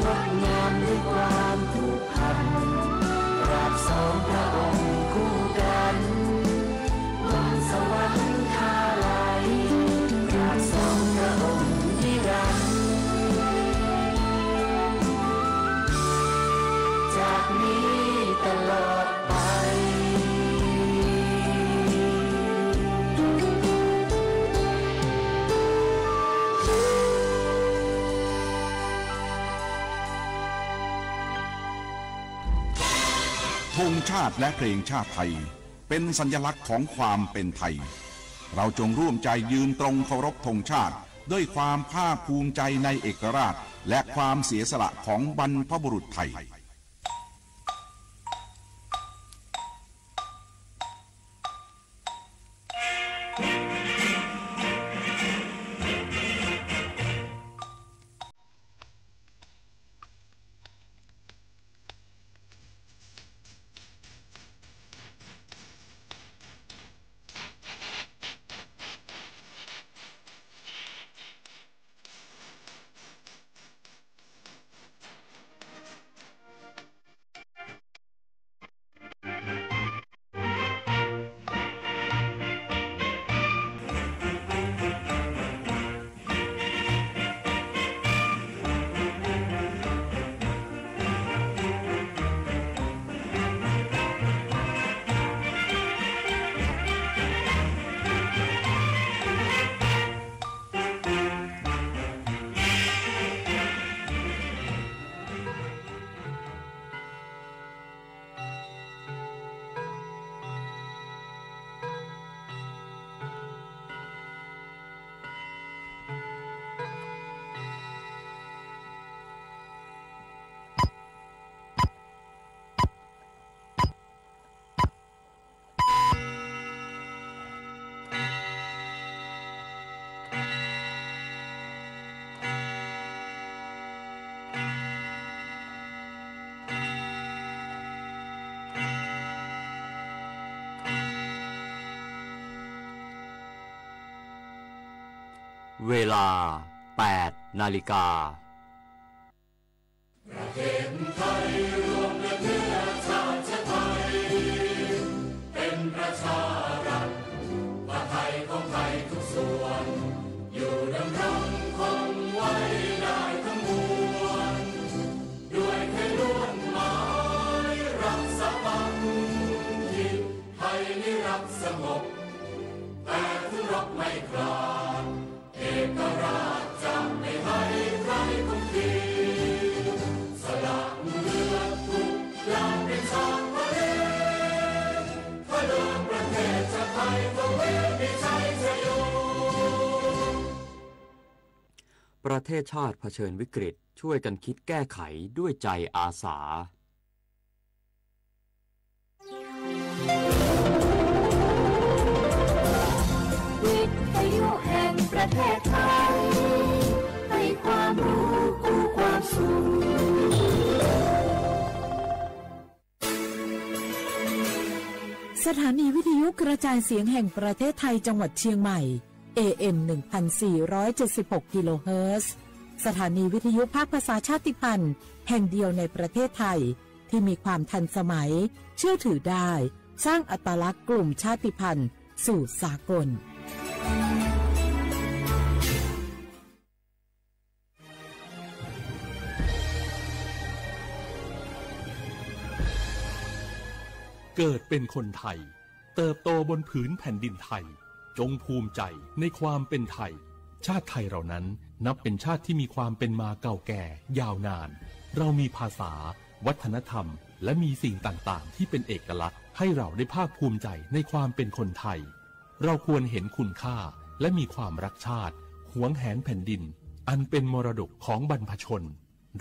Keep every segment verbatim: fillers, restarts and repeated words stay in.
งดงามด้วยความผูกพัน ราบสองพระองค์คู่กัน บนสวรรคาลัย ราบสองพระองค์นิรันดร์ จากนี้ตลอดไป ธงชาติและเพลงชาติไทย เป็นสัญลักษณ์ของความเป็นไทย เราจงร่วมใจยืนตรงเคารพธงชาติ ด้วยความภาคภูมิใจในเอกราช และความเสียสละของบรรพบุรุษไทย เวลา แปดนาฬิกา ประเทศไทยรวมและเนื้อชาติไทย เป็นประชารัฐ ผ้าไทยของไทยทุกส่วน อยู่ดำรงคงไว้ได้ทั้งมวล ด้วยแค่ลวดหมายรักษาบัณฑิต ไทยนิรักษ์สงบ แต่ถึงรบไม่กล้า เอกราชจะไม่ให้ใครคุมขีด สละเลือดทุกอย่างเป็นชาติทะเล ถ้าเลือกประเทศชาติไทยก็เวมีชัยชโย ประเทศชาติเผชิญวิกฤต ช่วยกันคิดแก้ไขด้วยใจอาสา วิทยุแห่งประเทศไทย ให้ความรู้คู่ความสุข สถานีวิทยุกระจายเสียงแห่งประเทศไทยจังหวัดเชียงใหม่ เอ เอ็ม หนึ่งพันสี่ร้อยเจ็ดสิบหก กิโลเฮิรตซ์ สถานีวิทยุภาคภาษาชาติพันธุ์แห่งเดียวในประเทศไทย ที่มีความทันสมัย เชื่อถือได้ สร้างอัตลักษณ์กลุ่มชาติพันธุ์สู่สากล เกิดเป็นคนไทย เติบโตบนผืนแผ่นดินไทย จงภูมิใจในความเป็นไทย ชาติไทยเรานั้นนับเป็นชาติที่มีความเป็นมาเก่าแก่ยาวนาน เรามีภาษา วัฒนธรรม และมีสิ่งต่างๆ ที่เป็นเอกลักษณ์ ให้เราได้ภาคภูมิใจในความเป็นคนไทย เราควรเห็นคุณค่า และมีความรักชาติ หวงแหนแผ่นดิน อันเป็นมรดกของบรรพชน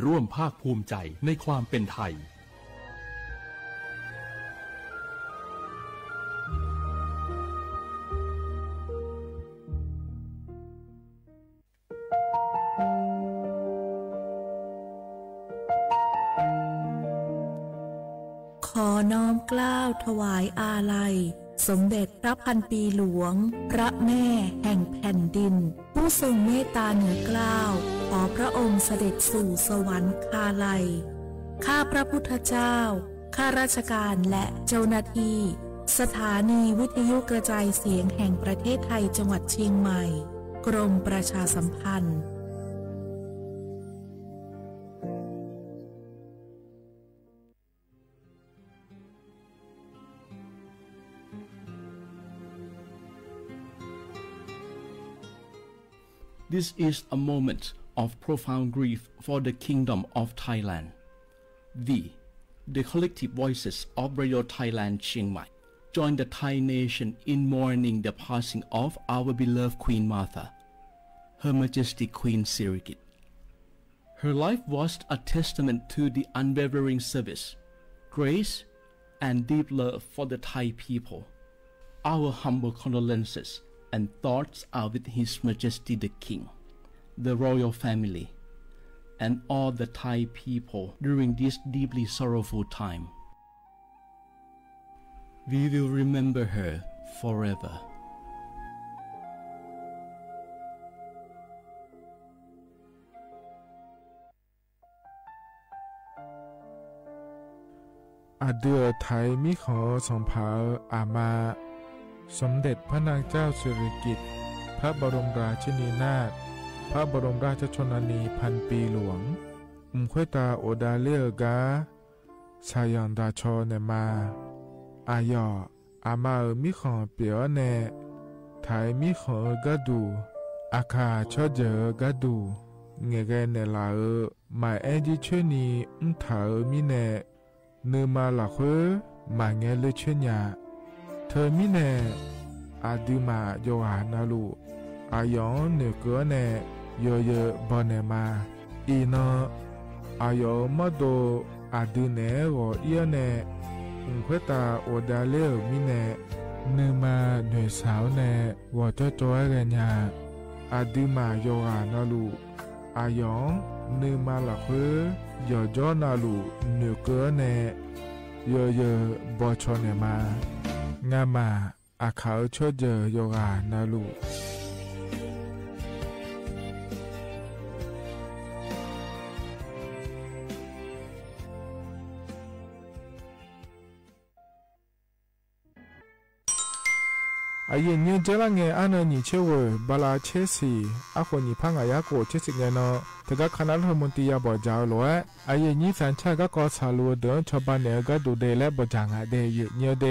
ร่วมภาคภูมิใจในความเป็นไทย ขอน้อมเกล้าถวายอาลัย สมเด็จพระพันปีหลวง พระแม่แห่งแผ่นดิน ผู้ทรงเมตตาเหนือเกล้า ขอพระองค์เสด็จสู่สวรรคาลัย ข้าพระพุทธเจ้า ข้าราชการและเจ้าหน้าที่ สถานีวิทยุกระจายเสียงแห่งประเทศไทย จังหวัดเชียงใหม่ กรมประชาสัมพันธ์ This is a moment of profound grief for the Kingdom of Thailand. We, the collective voices of Radio Thailand Chiang Mai, join the Thai nation in mourning the passing of our beloved Queen Mother, Her Majesty Queen Sirikit. Her life was a testament to the unwavering service, grace, and deep love for the Thai people. Our humble condolences and thoughts are with His Majesty the King, the royal family, and all the Thai people during this deeply sorrowful time. We will remember her forever. อะเดื่อไทยมีของสองผา อามา สมเด็จพระนางเจ้าสิริกิติ์ พระบรมราชินีนาถ พระบรมราชชนนีพันปีหลวง อุ้มค่อยตาโอดาเล่อก้า สายังดาชอแหนมา อาหยอ อามาเอ๋อ มีของเป๋อแน่ ไทยมีของเอ๋อก้าดู อาข่าเชิดเยินเอ๋อก้าดู แงะแกแหนหลาเอ๋อ หมายแอ้นยี่เชิญนี้ อุ้มถาเอ๋อ มีแน่ นือมาหละเค้อ หมายแงะเลือเชิญยา เธอมีแน่ อะดือหมาหยอหานาลู อาหยอง เหนือเกอแน่ เยอเยอบ่แหนมา อีนอ อาหยอง มอดโด อะดือแหนหงอเอี้ยแน่ อุ้มค่อยตาโอดาเล่อมีแน่ นือมาเหนือสาวแน่ หงอจ้อจ้อแกนยา อะดือหมาหยอหานาลู อาหยอง นือมาหละเค้อ หยอจ้อนาลู เหนือเกอแน่ เยอเยอบ่ชอแหนมา งาหมา อะข่าเชิดเยินหยอหานาลู อะเย่นเยี้ยวเจ๊ละแง อะเนินหยี่เชเว่อ บาลาเชษฐี อะโขนหยี่พังอะยะโกเชษฐีแงนอ เธอก้าคณะรัฐมนตรียาบ่อจ๋าวหลวง อะเย่นยี่สัญชาติก้ากอสาลัวเดินชาวบ้านเหนือก้าดูเดและบ่จ๋างอะเดเย่นเยี้ยวเด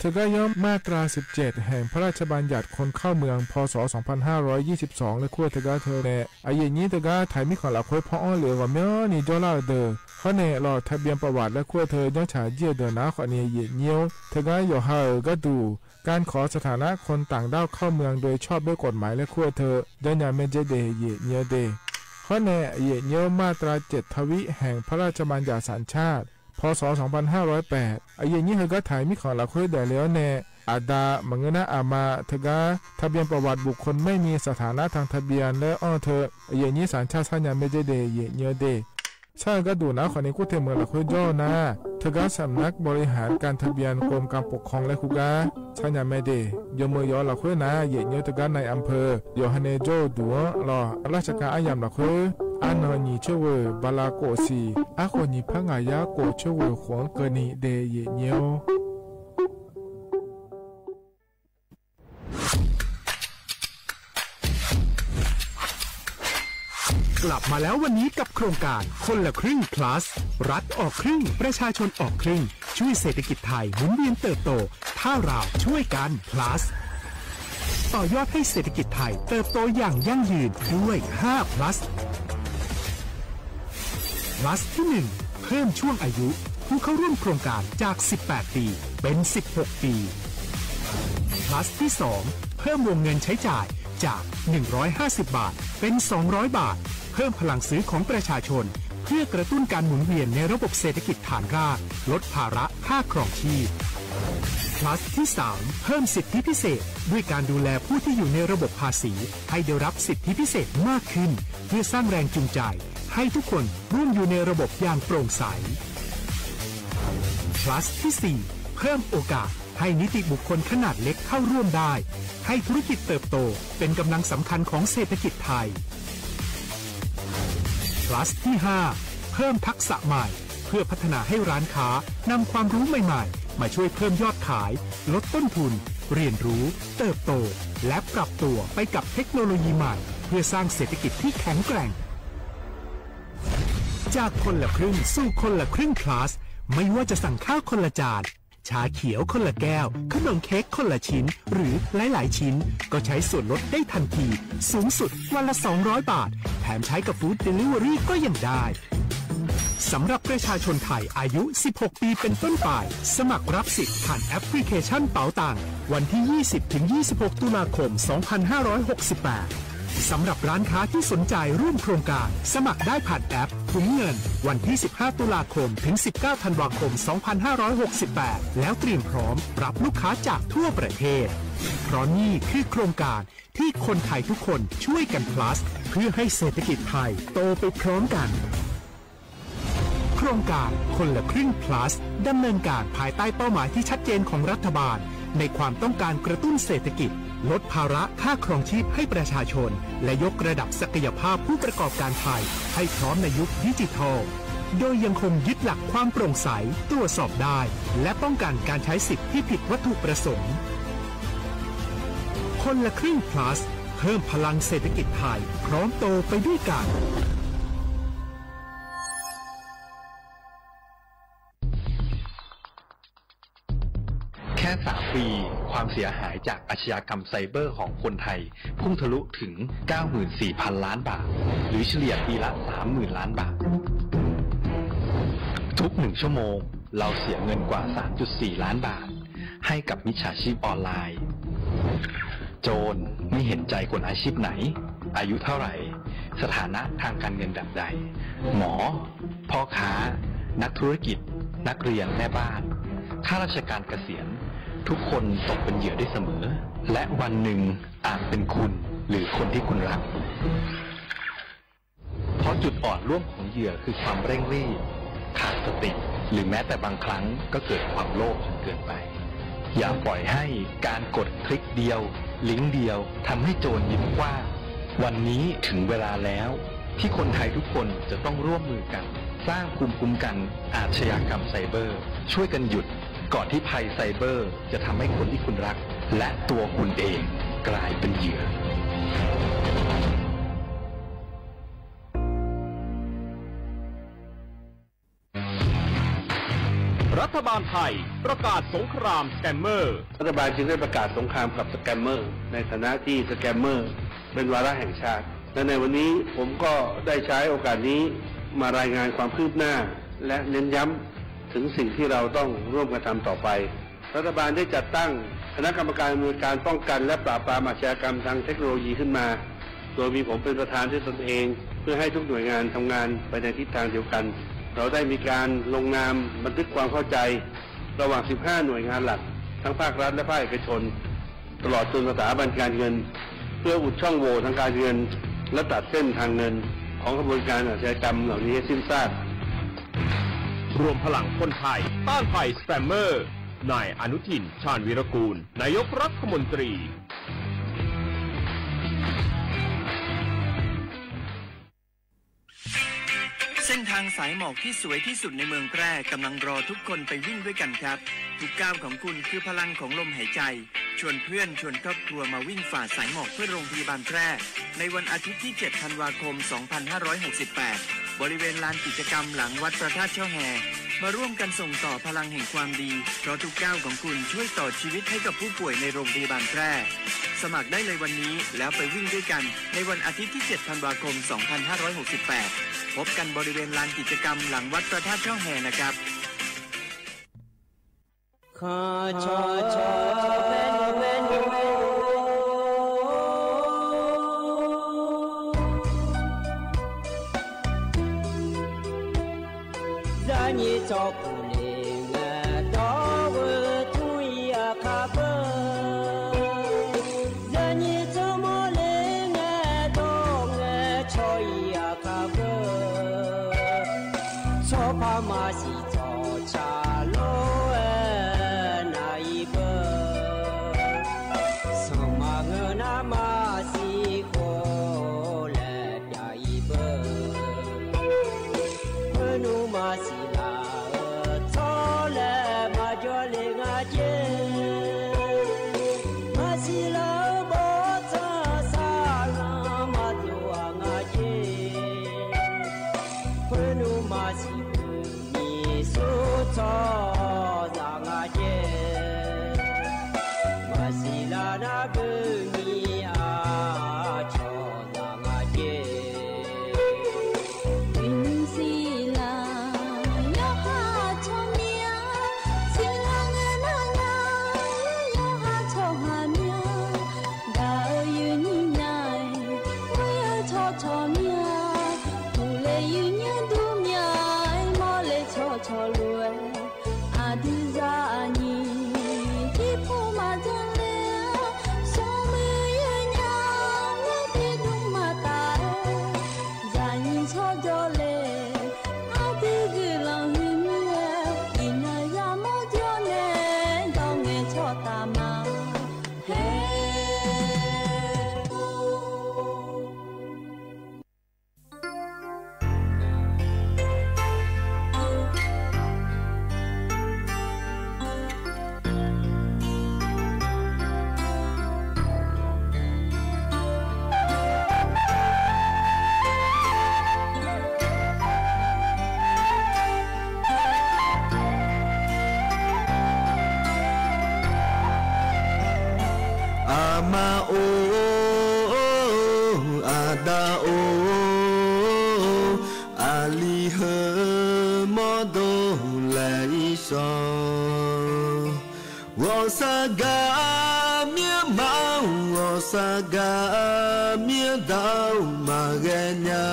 เธอก้าย้อมมาตราสิบเจ็ด แห่งพระราชบัญญัติคนเข้าเมือง พ.ศ. สองพันห้าร้อยยี่สิบสอง และครัวเธอก้าเธอแน่ อะเย่นยี่เธอก้าไทยมีของหละเค้อพ่ออ้อเหลือก็เมี้ยนี่จ้อเล่าเดอ เพราะแน่หลอดทะเบียนประวัติและครัวเธอย้องฉาเยี่ยเดินหนาขอนี้เย่นเยี้ยว เธอก้าหยอหาเอ๋อก้าดู การขอสถานะคนต่างด้าวเข้าเมืองโดยชอบด้วยกฎหมายและครัวเธอ ย้อนยาแม่เจ๊เดเย่นเยี้ยวเด เพราะแน่เย่นเยี้ยวมาตราเจ็ดทวิแห่งพระราชบัญญัติสัญชาติ พ.ศ. สองพันห้าร้อยแปด อะเย่นยี่เธอก้าไทยมีของหละเค้อแด่แล้วแน่ อะดา มะเงือนาอามา เธอก้า ทะเบียนประวัติบุคคลไม่มีสถานะทางทะเบียนและอ้อเธอ อะเย่นยี่สัญชาติ ย้อนยาแม่เจ๊เดเย่นเยี้ยวเด ซ่าเอ๋อก้าดูหนาขอนี้กู้เทเมืองหละเค้อจ้อนา เธอก้าสำนักบริหารการทะเบียนกรมการปกครองและครูก้า ย้อนยาแม่เด ยอเมือหยอหละเค้อนา เย่นเยี้ยวเธอก้านายอำเภอ หยอหาเนโจ้ดูหลอด ราชการอะยำหละเค้อ อะเนินหยี่เชเว่อ บาลาโกสี่ อะโขนหยี่พังอะยะโกเชเว่อ ขวงเกอนีเดเย่นเยี้ยว กลับมาแล้ววันนี้กับโครงการคนละครึ่ง plus รัฐออกครึ่ง ประชาชนออกครึ่ง ช่วยเศรษฐกิจไทยหมุนเวียนเติบโต ถ้าเราช่วยกัน plus ต่อยอดให้เศรษฐกิจไทยเติบโตอย่างยั่งยืนด้วย ห้า plus plus ที่หนึ่ง เพิ่มช่วงอายุผู้เข้าร่วมโครงการจาก สิบแปด ปี เป็น สิบหก ปี plus ที่สอง เพิ่มวงเงินใช้จ่ายจาก หนึ่งร้อยห้าสิบ บาท เป็น สองร้อย บาท เพิ่มพลังซื้อของประชาชน เพื่อกระตุ้นการหมุนเวียนในระบบเศรษฐกิจฐานราก ลดภาระค่าครองชีพ plus ที่สาม เพิ่มสิทธิพิเศษ ด้วยการดูแลผู้ที่อยู่ในระบบภาษี ให้ได้รับสิทธิพิเศษมากขึ้น เพื่อสร้างแรงจูงใจ ให้ทุกคนร่วมอยู่ในระบบอย่างโปร่งใส plus ที่สี่ เพิ่มโอกาสให้นิติบุคคลขนาดเล็กเข้าร่วมได้ ให้ธุรกิจเติบโต เป็นกำลังสำคัญของเศรษฐกิจไทย Plus ที่ห้า เพิ่มทักษะใหม่ เพื่อพัฒนาให้ร้านค้านำความรู้ใหม่ๆ มาช่วยเพิ่มยอดขาย ลดต้นทุน เรียนรู้ เติบโต และปรับตัวไปกับเทคโนโลยีใหม่ เพื่อสร้างเศรษฐกิจที่แข็งแกร่ง จากคนละครึ่งสู่คนละครึ่ง Plus ไม่ว่าจะสั่งข้าวคนละจาน ชาเขียวคนละแก้ว ขนมเค้กคนละชิ้น หรือหลายๆ ชิ้น ก็ใช้ส่วนลดได้ทันที สูงสุดวันละ สองร้อยบาท แถมใช้กับ Food Delivery ก็ยังได้ สำหรับประชาชนไทยอายุ สิบหก ปีเป็นต้นไป สมัครรับสิทธิ์ผ่านแอปพลิเคชันเป๋าตัง วันที่ ยี่สิบถึงยี่สิบหก ตุลาคม สองพันห้าร้อยหกสิบแปด สำหรับร้านค้าที่สนใจร่วมโครงการ สมัครได้ผ่านแอปถุงเงิน วันที่ สิบห้า ตุลาคม ถึง สิบเก้า ธันวาคม สองพันห้าร้อยหกสิบแปด แล้วเตรียมพร้อมรับลูกค้าจากทั่วประเทศ เพราะนี่คือโครงการที่คนไทยทุกคนช่วยกัน Plus เพื่อให้เศรษฐกิจไทยโตไปพร้อมกัน โครงการคนละครึ่ง Plus ดำเนินการภายใต้เป้าหมายที่ชัดเจนของรัฐบาล ในความต้องการกระตุ้นเศรษฐกิจ ลดภาระค่าครองชีพให้ประชาชน และยกระดับศักยภาพผู้ประกอบการไทย ให้พร้อมในยุคดิจิทัล โดยยังคงยึดหลักความโปร่งใส ตรวจสอบได้ และป้องกันการใช้สิทธิ์ที่ผิดวัตถุประสงค์ คนละครึ่ง Plus เพิ่มพลังเศรษฐกิจไทย พร้อมโตไปด้วยกัน แค่สามปี ความเสียหายจากอาชญากรรมไซเบอร์ของคนไทย พุ่งทะลุถึง เก้าหมื่นสี่พันล้านบาท หรือเฉลี่ยปีละ สามหมื่นล้านบาท ทุกหนึ่งชั่วโมง เราเสียเงินกว่า สามจุดสี่ล้านบาท ให้กับมิจฉาชีพออนไลน์ โจรไม่เห็นใจคนอาชีพไหน อายุเท่าไหร่ สถานะทางการเงินแบบใด หมอ พ่อค้า นักธุรกิจ นักเรียน แม่บ้าน ข้าราชการเกษียณ ทุกคนตกเป็นเหยื่อได้เสมอ และวันหนึ่งอาจเป็นคุณ หรือคนที่คุณรัก เพราะจุดอ่อนร่วมของเหยื่อคือความเร่งรีบ ขาดสติ หรือแม้แต่บางครั้งก็เกิดความโลภจนเกินไป อย่าปล่อยให้การกดคลิกเดียว ลิงก์เดียว ทำให้โจรยิ้มกว้าง วันนี้ถึงเวลาแล้ว ที่คนไทยทุกคนจะต้องร่วมมือกัน สร้างภูมิคุ้มกันอาชญากรรมไซเบอร์ ช่วยกันหยุด ก่อนที่ภัยไซเบอร์จะทำให้คนที่คุณรัก และตัวคุณเองกลายเป็นเหยื่อ รัฐบาลไทยประกาศสงครามสแกมเมอร์ รัฐบาลจึงได้ประกาศสงครามกับสแกมเมอร์ ในฐานะที่สแกมเมอร์เป็นวาระแห่งชาติ และในวันนี้ผมก็ได้ใช้โอกาสนี้มารายงานความคืบหน้า และเน้นย้ำถึงสิ่งที่เราต้องร่วมกันทำต่อไป รัฐบาลได้จัดตั้งคณะกรรมการอำนวยการป้องกันและปราบปรามอาชญากรรมทางเทคโนโลยีขึ้นมา โดยมีผมเป็นประธานด้วยตนเอง เพื่อให้ทุกหน่วยงานทำงานไปในทิศทางเดียวกัน เราได้มีการลงนามบันทึกความเข้าใจระหว่าง สิบห้า หน่วยงานหลัก ทั้งภาครัฐและภาคเอกชน ตลอดจนสถาบันการเงิน เพื่ออุดช่องโหว่ทางการเงิน และตัดเส้นทางเงินของขบวนการอาชญากรรมเหล่านี้ให้สิ้นซาก รวมพลังคนไทยต้านภัยสแกมเมอร์ นายอนุทิน ชาญวีรกูล นายกรัฐมนตรี เส้นทางสายหมอกที่สวยที่สุดในเมืองแพร่กำลังรอทุกคนไปวิ่งด้วยกันครับ ทุกก้าวของคุณคือพลังของลมหายใจ ชวนเพื่อนชวนครอบครัวมาวิ่งฝ่าสายหมอกเพื่อโรงพยาบาลแพร่ ในวันอาทิตย์ที่ เจ็ด ธันวาคม สองพันห้าร้อยหกสิบแปด บริเวณลานกิจกรรมหลังวัดพระธาตุช่อแฮ มาร่วมกันส่งต่อพลังแห่งความดี เพราะทุกก้าวของคุณช่วยต่อชีวิตให้กับผู้ป่วยในโรงพยาบาลแพร่ สมัครได้เลยวันนี้ แล้วไปวิ่งด้วยกันในวันอาทิตย์ที่ เจ็ด ธันวาคม สองพันห้าร้อยหกสิบแปด พบกันบริเวณลานกิจกรรมหลังวัดพระธาตุช่อแฮนะครับ ข้าชอชอแว่นแว่นแว่น ยานีจอผู้เลงดอกเวอร์ทุยอาคาเบอร์ ยานีจอมอเลงดอกเงชอยอาคาเบอร์ ชอพามาสี จอชาโลเอนายเบอร์ สมา ဒၣ်အိၣ် အလံၢ်ဟၢမီၤဒိၣ်လဲၣ်အီၤစီၤ ဂီၤစၢ်ဂၤမ့ၢ်မါ ဂီၤစၢ်ဂၤမ့ၢ်ဒၣ် မၤဂဲၤညါ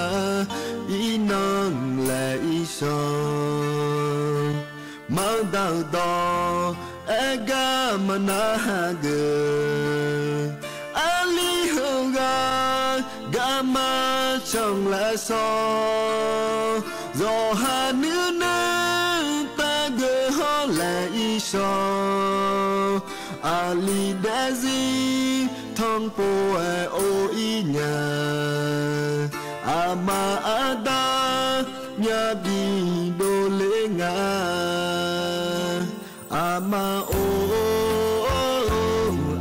အံၤနီၢ်လဲၣ်အီၤစီၤ မၤဒၣ်ဒီး အဲၣ်ဂၤမနၤဟးဂီၤ အလံၢ်ဟၢဂၤ ဂၤမၤဆၢၣ်လဲၣ်စီၤ စီၤဟးနုၢ်နုၢ် တၢ်ဂ့ၤဟီလဲၣ်အီၤစီၤ အလံၢ်ဒဲးစံ ထီၣ်ပိာ်အဲၣ်အိၣ်အံၤညါ အမါအဒၣ် မၠၣ်ဒံၣ်ဒိၣ်လၢငါ အမါအိၣ်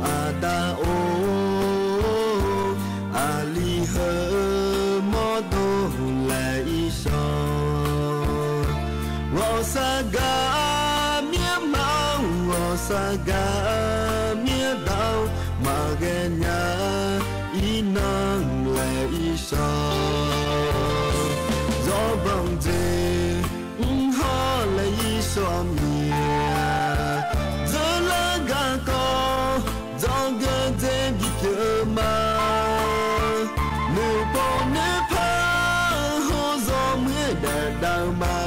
အဒၣ်အိၣ် အလံၢ်ဟၢမီၤဒိၣ်လဲၣ်အီၤစီၤ ဂီၤစၢ်ဂၤမ့ၢ်မါ ဂီၤစၢ်ဂၤမ့ၢ်ဒၣ် မၤဂဲၤညါ အံၤနီၢ်လဲၣ်အီၤစီၤ စီၤဘီၣ်စ့ ဟီလဲၣ်အီၤစီၤမံၤ စၢလၢဂၤကီၢ် စီၤဂ့ၤစ့ဘံၣ်ကၢမါ နုၢ်ပိာ်နုၢ်ဖး ဟီစီၤမံၤဒဲးဒၣ်မါ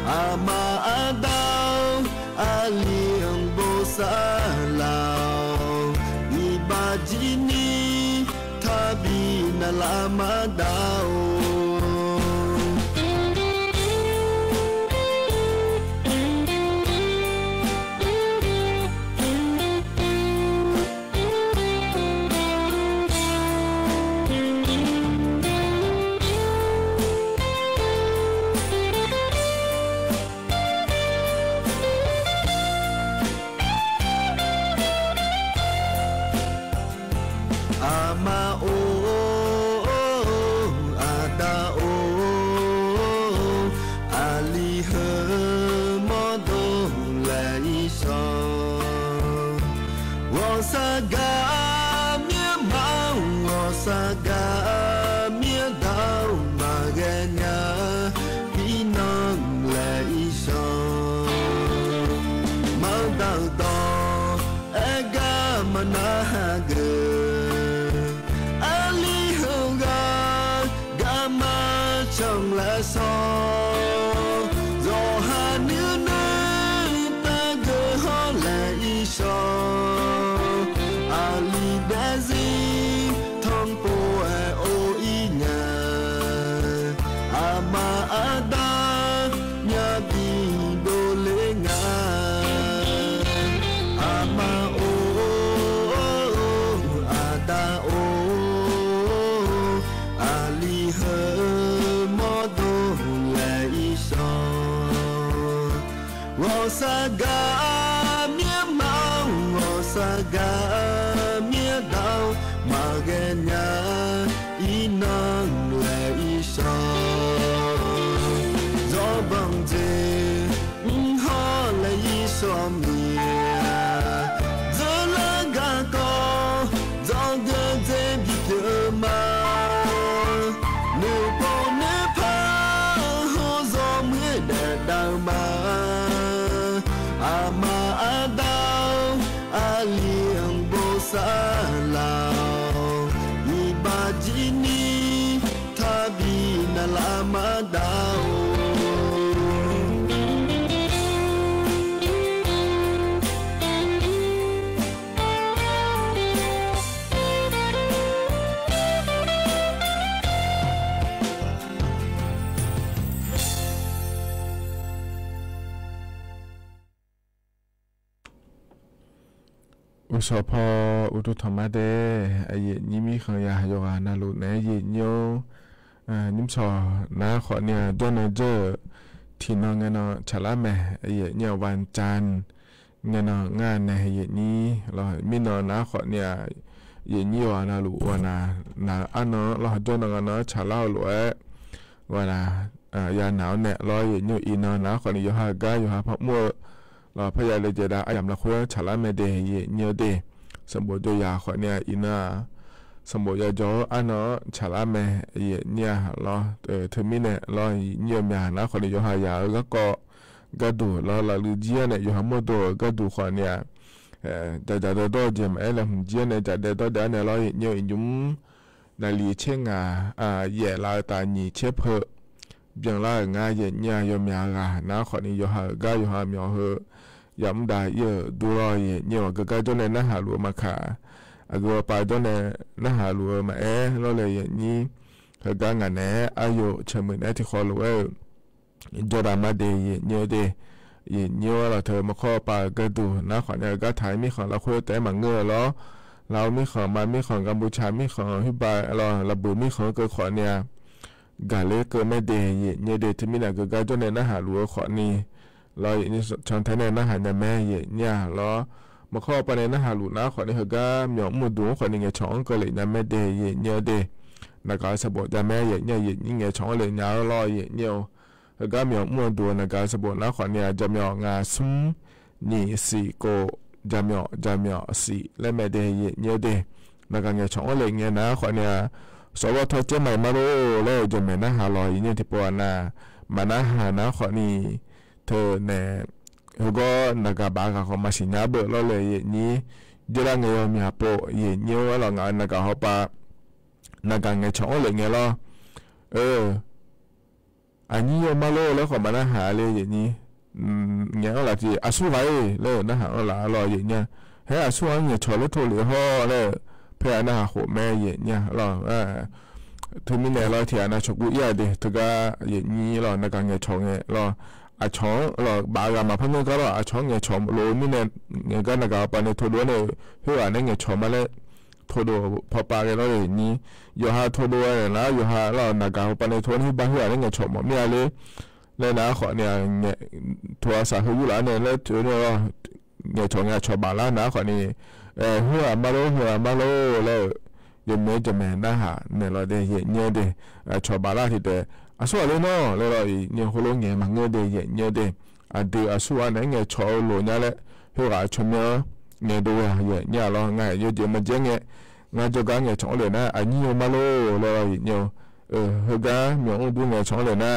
အမါအဒၣ် အလံၢ်ဘိးစၢ်လီၤ အံၤဘၣ်ကံနံၤ ထါဘံၣ်နၤလၢမၤဒၣ်အိၣ် အမါအိၣ် အဒၣ်အိၣ် အလံၢ်ဟၢမီၤဒိၣ်လဲၣ်အီၤစီၤ ဂီၤစၢ်ဂၤမ့ၢ်မါ ဂီၤစၢ်ဂၤမ့ၢ်ဒၣ် မၤဂဲၤညါ အံၤနီၢ်လဲၣ်အီၤစီၤ မၤဒၣ်ဒီး အဲၣ်ဂၤမနၤဟးဂီၤ အလံၢ်ဟၢဂၤ ဂၤမၤဆၢၣ်လဲၣ်စီၤ စီၤဟးနုၢ်နုၢ် တၢ်ဂ့ၤဟီလဲၣ်အီၤစီၤ အလံၢ်ဒဲးစံ ထီၣ်ပိာ်အဲၣ်အိၣ်အံၤညါ အမါအဒၣ် မၠၣ်ဒံၣ်ဒိၣ်လၢငါ အမါအိၣ် အဒၣ်အိၣ် အလံၢ်ဟၢမီၤဒိၣ်လဲၣ်အီၤစီၤ ဂီၤစၢ်ဂၤမ့ၢ်မါ ဂီၤစၢ်ဂၤမ့ၢ်ဒၣ် မၤဂဲၤညါ အံၤနီၢ်လဲၣ်အီၤစီၤ စီၤဘီၣ်စ့ ဟီလဲၣ်အီၤစီၤမံၤ စၢလၢဂၤကီၢ် စီၤဂ့ၤစ့ဘံၣ်ကၢမါ နုၢ်ပိာ်နုၢ်ဖး ဟီစီၤမံၤဒဲးဒၣ်မါ အမါအဒၣ် အလံၢ်ဘိးစၢ်လီၤ အံၤဘၣ်ကံနံၤ ထါဘံၣ်နၤလၢမၤဒၣ်အိၣ် အိၣ်စီၤဖီ အိၣ်ဒိၣ်ထီၣ်မးဒဲး အယဲၢ်နံၣ်မံၣ်ဃၢၤယၤ ယွၤနၢ်လိၤနဲ အယဲၢ်နံၣ်ဧိၤ နံၣ်မစီၣ် နၤဃီန့ၣ် ဒီနၢ်ကၢၢ် ထံၣ်နီၢ် ငဲနီၢ် ဆၣ်လါမဲာ် အယဲၢ်နံၣ် ဝၣ်ကၠၣ် ငဲနီၢ် ငါနဲ အယဲၢ်နံၣ်လီၤ မ့ၢ်နီၢ်နၤဃီန့ၣ် ယဲၢ်နံၣ်ဧိၤ နၢ်လိၤဝဲနၤ နၤအါနီၢ်လီၤ ဒီနၢ်ဂၤနီၢ် ဆၣ်လါအိၣ်လိာ်ဝဲ ဝဲဒၣ် ယၤနၢ်အီၤနဲၣ်လီၤ ယဲၢ်နံၣ်အံၤနီၢ် နၤဃီန့ၣ် ယိၤဟၣ်ဂၤ ယိၤဟၣ်ဖီမုၣ်လီၤ ဖဲယၤလဲၤယဲဒၣ် အယၣ်မျးခွ့ ဆၣ်လါမဲာ်ဒဲး ယဲၢ်နံၣ်ဒဲး စံးဘျုးယၤဃီန့ၣ် အံၤနီၢ် สมบกยาจออั้นเนาะ ฉลาแม เยียะเยียะลอ เออ เทอร์มิเนตลอ เยียะเยียะเมียนะ ขอนี้ โยฮาอยากเออ ก็ ก็ กาดูลอ ละลือเยียะเนี่ย โยฮามั่วตัวเออ กาดูขอเนี่ย เออ จะ จะได้ดอเจียมเออ แล้วผมเยียะเนี่ย จะได้ดอเดียวเนี่ยลอ เยียะเยียะ อิ๋นยุ้ม นาลีเช็คงา อ่า แหย่ลาวต๋าหยีเช็คเผอะ เบียงลาวงา เยียะเยียะ โยเมียกานะ ขอนี้ โยฮาเออ ก็ โยฮาเมียเฮอ ยำดาเยียะ ดูลอ เยียะเยียะ ว่าเกอก้าจ้อนแลหน้าหาหลัวมาขา อะ เกอปาจ้อนแลหน้าหาหลัวมาแอ ลอเลย เยียะเยียะ เฮอกางาแหน อายุเฉยเหมือนแอ ตี้ขอหลัว โจดามาเด เยียะเยียะเด เยียะเยียะว่าละเธอ มาข้อปาเกอดูนะ ขอนี้ เฮอกาไทยมีของลาว คุยแต๊หมั่งเงอลอ ลาวมีของ มานมีของ กัมพูชามีของ ฮิบายลอ ละเบิดมีของ เกอขอนี้ กาเละเกอแม่เด เยียะเยียะเด เทอร์มิเนตเกอก้าจ้อนแลหน้าหาหลัว ขอนี้ ลอ เยียะเยียะ ช่องไทยแลหน้าหาญาแม่ เยียะเยียะลอ มาข้อปาแลหน้าหาหลัวนะ ขอนี้ เฮอกาเมียมั่วดู ขอนี้ เงยฉองเกอเลยญาแม่เด เยียะเยียะเด นากาสะบดญาแม่ เยียะเยียะ เยียะเยียะ เงยฉองเลยญาลอ เยียะเยียะ เฮอกาเมียมั่วดู นากาสะบดนะ ขอนี้ จะเมียงา สุม นี่ สี่ โก จะเมีย จะเมีย สี่ และแม่เด เยียะเยียะเด นากาเงยฉองเลยเงยนะ ขอนี้ สวท เจียงใหม่มาโล แล้วจะแม่หน้าหาลอ เยียะเยียะ ตี้ปอนา มาหน้าหานะ ขอนี้ เธอแหน เฮอกานากาบา กาขอมาสิญญาเบอร์ลอเลย เยียะเยียะ เยียะละเงยเมียโปะ เยียะเยียะว่าลองานากาหอปา นากาเงยฉองเลยเงยลอ เออ อันนี้โยมาโล แล้วขอมาหน้าหาเลย เยียะเยียะ อืม เงยเอาละตี้ อะ สู้ไว้ แล้วหน้าหาเอาละลอ เยียะเยียะ เฮ้ย อะ สู้ไว้ เงยฉองแล้วโทรเลยฮอ แล้ว เพื่อหน้าหาโหแม่ เยียะเยียะลอ อ่า เทอร์มิเนตลอ ตี้อะนาชอกูเยียะเด เธอกา เยียะเยียะลอ นากาเงยฉองเงยลอ อะฉองลอ บา กามาพันเงยกาลอ อะฉองเงยฉองโล มีแหน เงยกานากาปาแหนโทรดัวเนี่ย เพื่อว่าแหนเงยฉองมาแล้ว โทรดัวพอปาแกลอ เยียะเยียะ โยฮาโทรดัวเนี่ยนะ โยฮาลอ นากาปาแหนโทรนี่บา เพื่อว่าแหนเงยฉองหมดเมียเลย แล้วนะ ขอนี้ เงย โทรศัพท์เฮออยู่ละเนี่ย แล้วเธอเนี่ยลอ เงยฉองเงยฉองบาละนะ ขอนี้ เออ เฮือมาโล เฮือมาโล แล้ว โยมเมย์จะแม่หน้าหาเนี่ยลอเด เยียะเยียะเด เออ ฉองบาละตี้เต๋อ อะ สู้เลยเนาะ แล้วลอ เยียะโหโล เงยมาเงยเด เยียะเยียะเด อะ ดื้อ อะ สู้ อันไหน เงยฉองโลญาแล้ว เฮือกาฉองเมีย เงยดู เยียะเยียะลอ งายโยเจมาเจ๊เงย งายโจกาเงยฉองเลยนะ อันนี้โยมาโล แล้วลอ เยียะเยียะ เออ เฮอกาเมียอู้ดู เงยฉองเลยนะ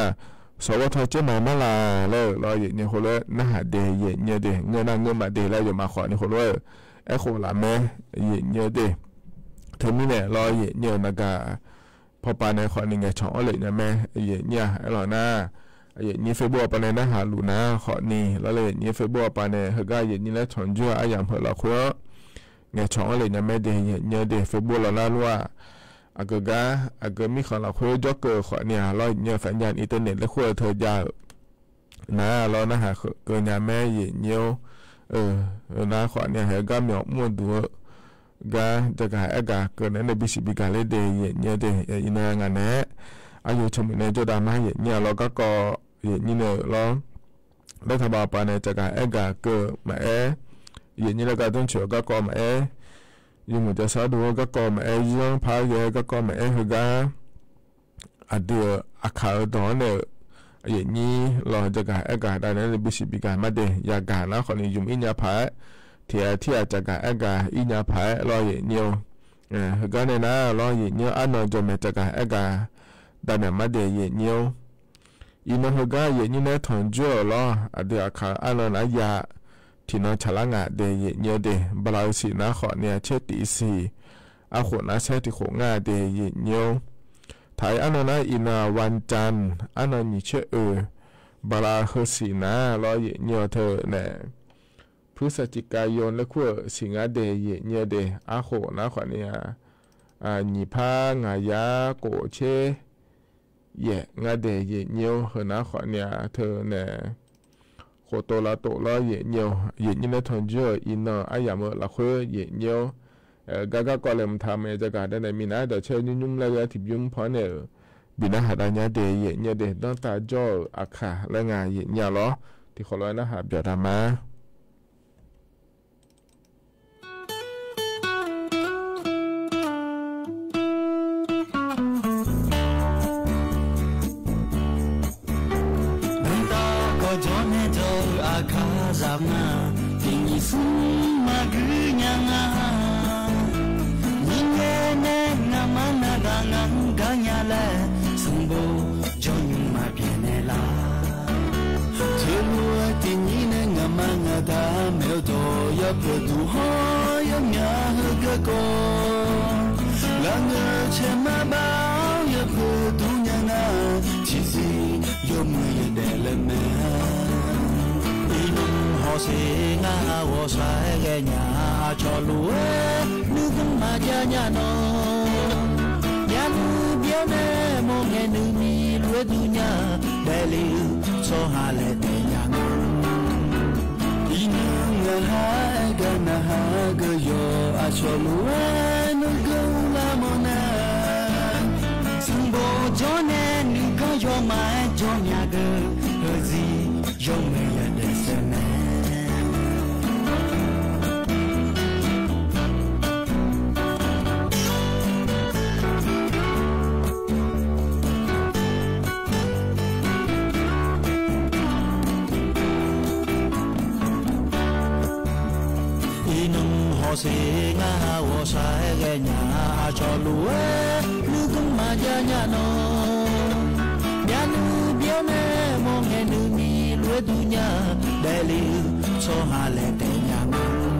สวท เจียงใหม่มาลา แล้วลอ เยียะเยียะ โหโล หน้าหาเด เยียะเยียะเด เงยหน้าเงยมาเด แล้วโยมาขอนี้ โหโล แอโคละแม่ เยียะเยียะเด เทอร์มิเนตลอ เยียะเยียะ นากา พอปาแหนขอนี้ เงยฉองเลยนะแม่ เยียะเยียะ อะ ลอนะ เยียะเยียะ เฟซบุ๊กปาแหนหน้าหาหลัวนะ ขอนี้ แล้วเลย เยียะเยียะ เฟซบุ๊กปาแหน เฮอกา เยียะเยียะ แล้วฉองจั้ว อะหยามเผอะละคัว เงยฉองเลยนะแม่เด เยียะเยียะเด เฟซบุ๊กลอนะ หรือว่า อะ เกอกา อะ เกอมีของละคัว จ๊อกเกอร์ ขอนี้ ลอ เยียะเยียะ สัญญาณอินเทอร์เน็ต แล้วคัวเธอจะ นะ ลอ หน้าหาเกอญาแม่ เยียะเยียะ เออ เออ นะ ขอนี้ เฮอกาเมียมั่วดู กา จะกา แอะกา เกอแหนใน บีซี บี กาเลยเด เยียะเยียะเด เออ อีนางาแหน อะ โยเฉยเหมือนแหนโจดามา เยียะเยียะ ลอ กาก็ เยียะเยียะเนอะ ลอ รัฐบาลปาแหนจะกา แอะกา เกอมาแอ เยียะเยียะ แล้วกาต้นเฉียว กาก็มาแอ โยหมู่จะซาดู กาก็มาแอ เยื้องพาแย กาก็มาแอ เฮอกา อะ เดือ อะ ข่าวต๋อนเนี่ย เยียะเยียะ ลอ จะกา แอะกา ได้ใน บีซี บี กามาเด ยากานะ ขอนี้ โยมอี้ยาผา เทีย เทีย จะกา แอะกา อี้ยาผา ลอ เยียะเยียะ เออ เฮอกาเนี่ยนะ ลอ เยียะเยียะ อะ นอ โจมแม่ จะกา แอะกา ได้แม่มาเด เยียะเยียะ อีนอ เฮอกา เยียะเยียะ แหนถอนจั้ว ลอ อะ เดือ อะ ข่าว อะ นอ นะ ยา ตี้นอ ฉลางาเด เยียะเยียะเด บาลาสีนะ ขอนี้ เช็คตี้สี่ อะ โขนะ เช็คตี้โขงาเด เยียะเยียะ ไทย อะ นอ นะ อีนอ วันจันทร์ อะ นอ หยีเช็คเออ บาลาเฮอสีนะ ลอ เยียะเยียะ เธอแหน พฤศจิกายน แล้วคัว สิงหาเด เยียะเยียะเด อะ โขนะ ขอนี้ อะ หยีพางายา โกเช เยียะงาเด เยียะเยียะ เฮอนะ ขอนี้ เธอแหน โขโตลาโต ลอ เยียะเยียะ เยียะเยียะ แหนถอนจั้ว อีนอ อะหยามเผอะละคัว เยียะเยียะ เออ กา กาก็เลยมาทำ เออ จะกา ได้ใน มีนะ เดี๋ยวเช็คยุ้มๆ แล้วก็ถิบยุ้มพอเนี่ย เออ บีนะ หาได้ยาเด เยียะเยียะเด ต้องตาจ้อ อะ ข่าว และงา เยียะเยียะ ลอ ตี้ขอลอยนะ หาเปียดามา နတၢ်ကီၢ်ကၠီၣ်နဲၣ်ကၠီၣ် အခါစၢ်မး တနံၤဆူမၤကွံာ်ညါငါ နံၤညါနဲၣ် ကါညါလဲၣ် စံဘိၣ် ကၠီညိၣ်မးပျဲၢ်နဲၣ်လၢ် ထံလူဝဲတနံၤန့ၣ် ငါမါငါဒါ မ့ၢ်အိၣ်ဒီးယၤ ပၢၢ်ဒူၣ်ဟီၣ်ယမၠါဟဲက့ၤကီး လၢငါဆဲးမၤဘၣ် ယပၢၢ်ဒူၣ်ညါနၤ ထံဆံး ယီၢ်မုၢ်ယဒဲးလၢမဲာ် အံၤနုၣ်ဟီၣ်စ့ၢ် ငါဟးဂီၤစှၤဟဲဂဲၤညါ အဆီၣ်လိာ်ဝဲ နုၢ်ကမၣ်ကါညါနီၤ ယၤနုၢ်ဘျီန့ၣ် မိၢ်ငဲနုၢ်မံၤလွဲဒူၣ်ညါ ဒဲးလံ ဆီဟါလဲၣ်တဲညါနီၤ အံၤနုၣ် ငါဟးဂီၤနၤဟးဂီၤယီၤ အဆီၣ်လိာ်ဝဲ နုၢ်ကအိၣ်လၢမနုၤ စံဘိၣ်ကၠီန့ၣ် နုၢ်ကယီၤမး ကၠီမၠါက့ၤ ဟဲဆံး ယီၢ်မုၢ်ယဒဲးစဲးမဲာ် အံၤနုၣ်ဟီၣ်စ့ၢ် ငါဟးဂီၤစှၤဟဲဂဲၤညါ အဆီၣ်လိာ်ဝဲ နုၢ်ကမၣ်ကါညါနီၤ ယၤနုၢ်ဘျီန့ၣ် မိၢ်ငဲနုၢ်မံၤလွဲဒူၣ်ညါ ဒဲးလံ ဆီဟါလဲၣ်တဲညါနီၤ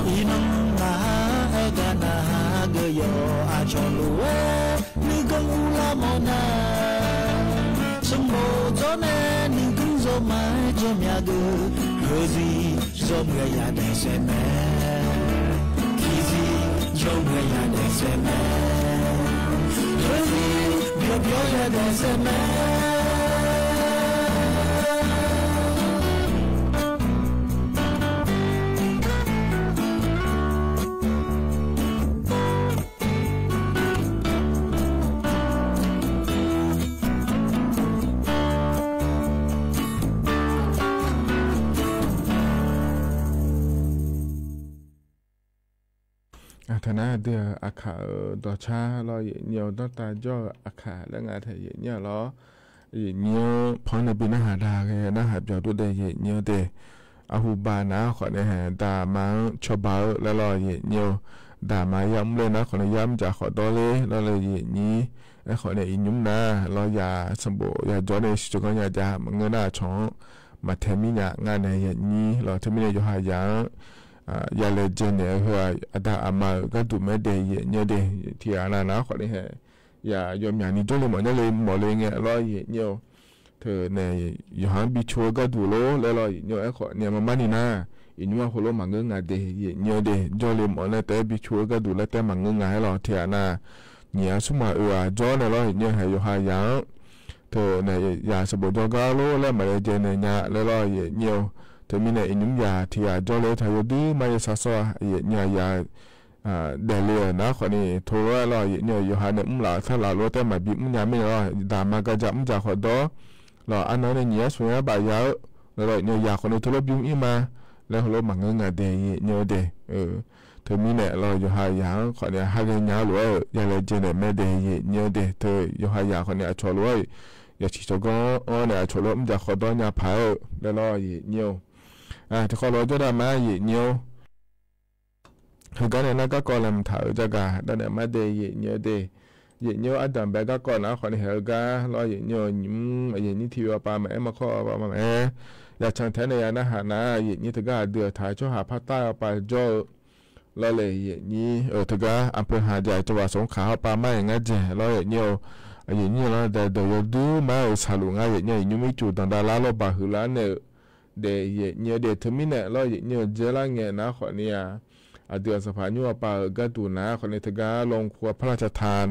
အံၤနုၣ် ငါဟးဂီၤနၤဟးဂီၤယီၤ အဆီၣ်လိာ်ဝဲ နုၢ်ကအိၣ်လၢမနုၤ စံဘိၣ်ကၠီန့ၣ် နုၢ်ကယီၤမး ကၠီမၠါက့ၤ ဟဲဆံး ယီၢ်မုၢ်ယဒဲးစဲးမဲာ် ထံဆံး ယီၢ်မုၢ်ယဒဲးစဲးမဲာ် ဟဲဆံး ယီၢ်မုၢ်ယဒဲးစဲးမဲာ် အထနၢ်ဒုးအခါ ဒီးဆါလီၤ ယဲၢ်ညိၣ် ဒီးတၢ်ကၠီၣ်အခါလၢငါထဲယဲၢ်ညိၣ်လီၤ ယဲၢ်ညိၣ် ဖီန့ၣ်ဘံနၢ်ဟးဒါဂ့ၤ နၢ်ဟးပၠီၤဒိၣ်ဒဲး ယဲၢ်ညိၣ်ဒဲး အဟူးဘၣ်နၤ အဃိန့ၣ် ဒၣ်မါဆီၣ်ဘၣ်လၢလီၤ ယဲၢ်ညိၣ် ဒၣ်မါယါမုၣ်လၢနၤ အဃိန့ၣ် ယါမုၣ်ကၠးဃီၤဒီလ့ လီၤလၢယဲၢ်ညိၣ် အဃိန့ၣ် အံၤနုၣ်နၤ လီၤယၤစံဘိၣ် ယၤကၠီန့ၣ် စံးကီးညါ ယၤမၤငိုၢ်နၤဆီၣ် မၤထဲမံညါ ငါန့ၣ် ယဲၢ်ညိၣ်လီၤ ထဲမံန့ၣ် ယဟးယၤ ယၤလဲၤကဲန့ၣ် အဟၢ အတၢ်အမါဧၢ ကဲဒိၣ်မဲဒဲး ယဲၢ်ညိၣ်ဒဲး ထံဂၤနၤနၤ အဃိန့ၣ် ယၤယီၢ်မၠါနံၤဒိၣ်လၢမီၢ် ညါလၢမီၢ်လၢငဲလီၤ ယဲၢ်ညိၣ် ထဲန့ၣ် ယဟးဘံဆိကဲဒိၣ်လီၤ လၢလီၤ ယဲၢ်ညိၣ် အဃိန့ၣ် မၤမါနံၤနၤ အံၤနုၣ်မၤဖိလီၤမၤငိုၢ်ငါဒဲး ယဲၢ်ညိၣ်ဒဲး ကၠီလၢမီၢ်န့ၣ် တဲဘံဆိကဲဒိၣ်လၢတဲမၤငိုၢ်ငါဟဲလီၤ ထံဂၤနၤ နံၤအဆူၣ်မၤအၢအကၠီန့ၣ်လီၤ ယဲၢ်ညိၣ် ဟဲယီၤဟးယၤ ထဲန့ၣ် ယၤစံဘိၣ်ကၠီကါလီၤ လၢမၤလဲၤကဲန့ၣ်ညါ လၢလီၤ ယဲၢ်ညိၣ် ထဲမံန့ၣ် အံၤနုၣ်ယၤထံဂၤကၠီလၢ ထါယိဒုမါယဆါစီ ယဲၢ်ညိၣ်ယၤ ဒဲးလံနၤ အဃိန့ၣ် ထိလီၤ လၢလီၤ ယဲၢ်ညိၣ် ယဟးန့ၣ် မုၢ်လၢ်သၣ်လၢ်လီၤ တဲမၤဘံမုၣ်ညါမ့ၢ်န့ၣ်လီၤ ဒၣ်မါကၠးမုၣ်ကၠးဃီၤဒီ လီၤအါနီၢ်န့ၣ် နံၤအဆူၣ်ညါဘၣ်ယၤဧၢ လၢလီၤ ယဲၢ်ညိၣ် ယၤဃီန့ၣ် ထိလီၤဘံမုၣ်အံၤမး လၢဟိလီၤမၤငိုၢ်ငါဒဲး ယဲၢ်ညိၣ်ဒဲး ထဲမံန့ၣ် လီၤယီၤဟးယၤ အဃိန့ၣ် ဟးဂ့ၤညါလီၤ ယၤလဲၤကဲန့ၣ်မဲဒဲး ယဲၢ်ညိၣ်ဒဲး ထဲယီၤဟးယၤ အဃိန့ၣ် အဆီၣ်လိာ် ယၤထံၣ်စီကီန့ၣ် အဆီၣ်လိာ် မုၣ်ကၠးဃီၤဒီညါဖးဧၢ လၢလီၤ ယဲၢ်ညိၣ် တခီလီၤ ကၠီဒၣ်မါ ယဲၢ်ညိၣ် ဟဲဂၤန့ၣ် နကၢ်ကီလဲၤမတၤဧၢ ကၠီကၤ ဒၣ်နဲၣ်မါဒဲး ယဲၢ်ညိၣ်ဒဲး ယဲၢ်ညိၣ် အဒၣ်ဘဲကၢ်ကီနၤ အဃိန့ၣ် ဟဲဂၤလီၤ ယဲၢ်ညိၣ် ယဲၢ်ညိၣ်ထံဝဲပၢ်မၤအဲၣ်မၤခီပၢ်မၤအဲၣ် ယၤဆၣ်ထဲန့ၣ် ယၤနၢ်ဟးနၤ ယဲၢ်ညိၣ် တဂၤအဒုးအထါ ကၠီဟးဖးတၢ်အီၤပၢ်ကၠီဧၢ လီၤလၢယဲၢ်ညိၣ် တဂၤ အပၢၤဟးယၤ ကၠီဝၤ စူခးဟီၣ်ပၢ်မၤအဲၣ်ငါယဲၢ် လီၤယဲၢ်ညိၣ် ယဲၢ်ညိၣ်လီၤ ဒဲးဒီးယိဒုမါဧၢ ဆၣ်လူၤငါ ယဲၢ်ညိၣ် ယဲၢ်ညိၣ်မ့ၢ်ကၠိၣ်ဒီးဒၣ်လၢလီၤဘၣ်ဟုလၢန့ၣ် ဒဲး ယဲၢ်ညိၣ်ဒဲး ထဲမံန့ၣ် လီၤ ယဲၢ်ညိၣ် ကဲလၢငဲၤနၤ အဃိန့ၣ် အဒုးအသးဖးညိၣ်အပၢ်ဧၢ ကဲဒိၣ်နၤ အဃိန့ၣ် တဂၤ လီၤခူအဖီလာ်ဆၣ်ထၣ်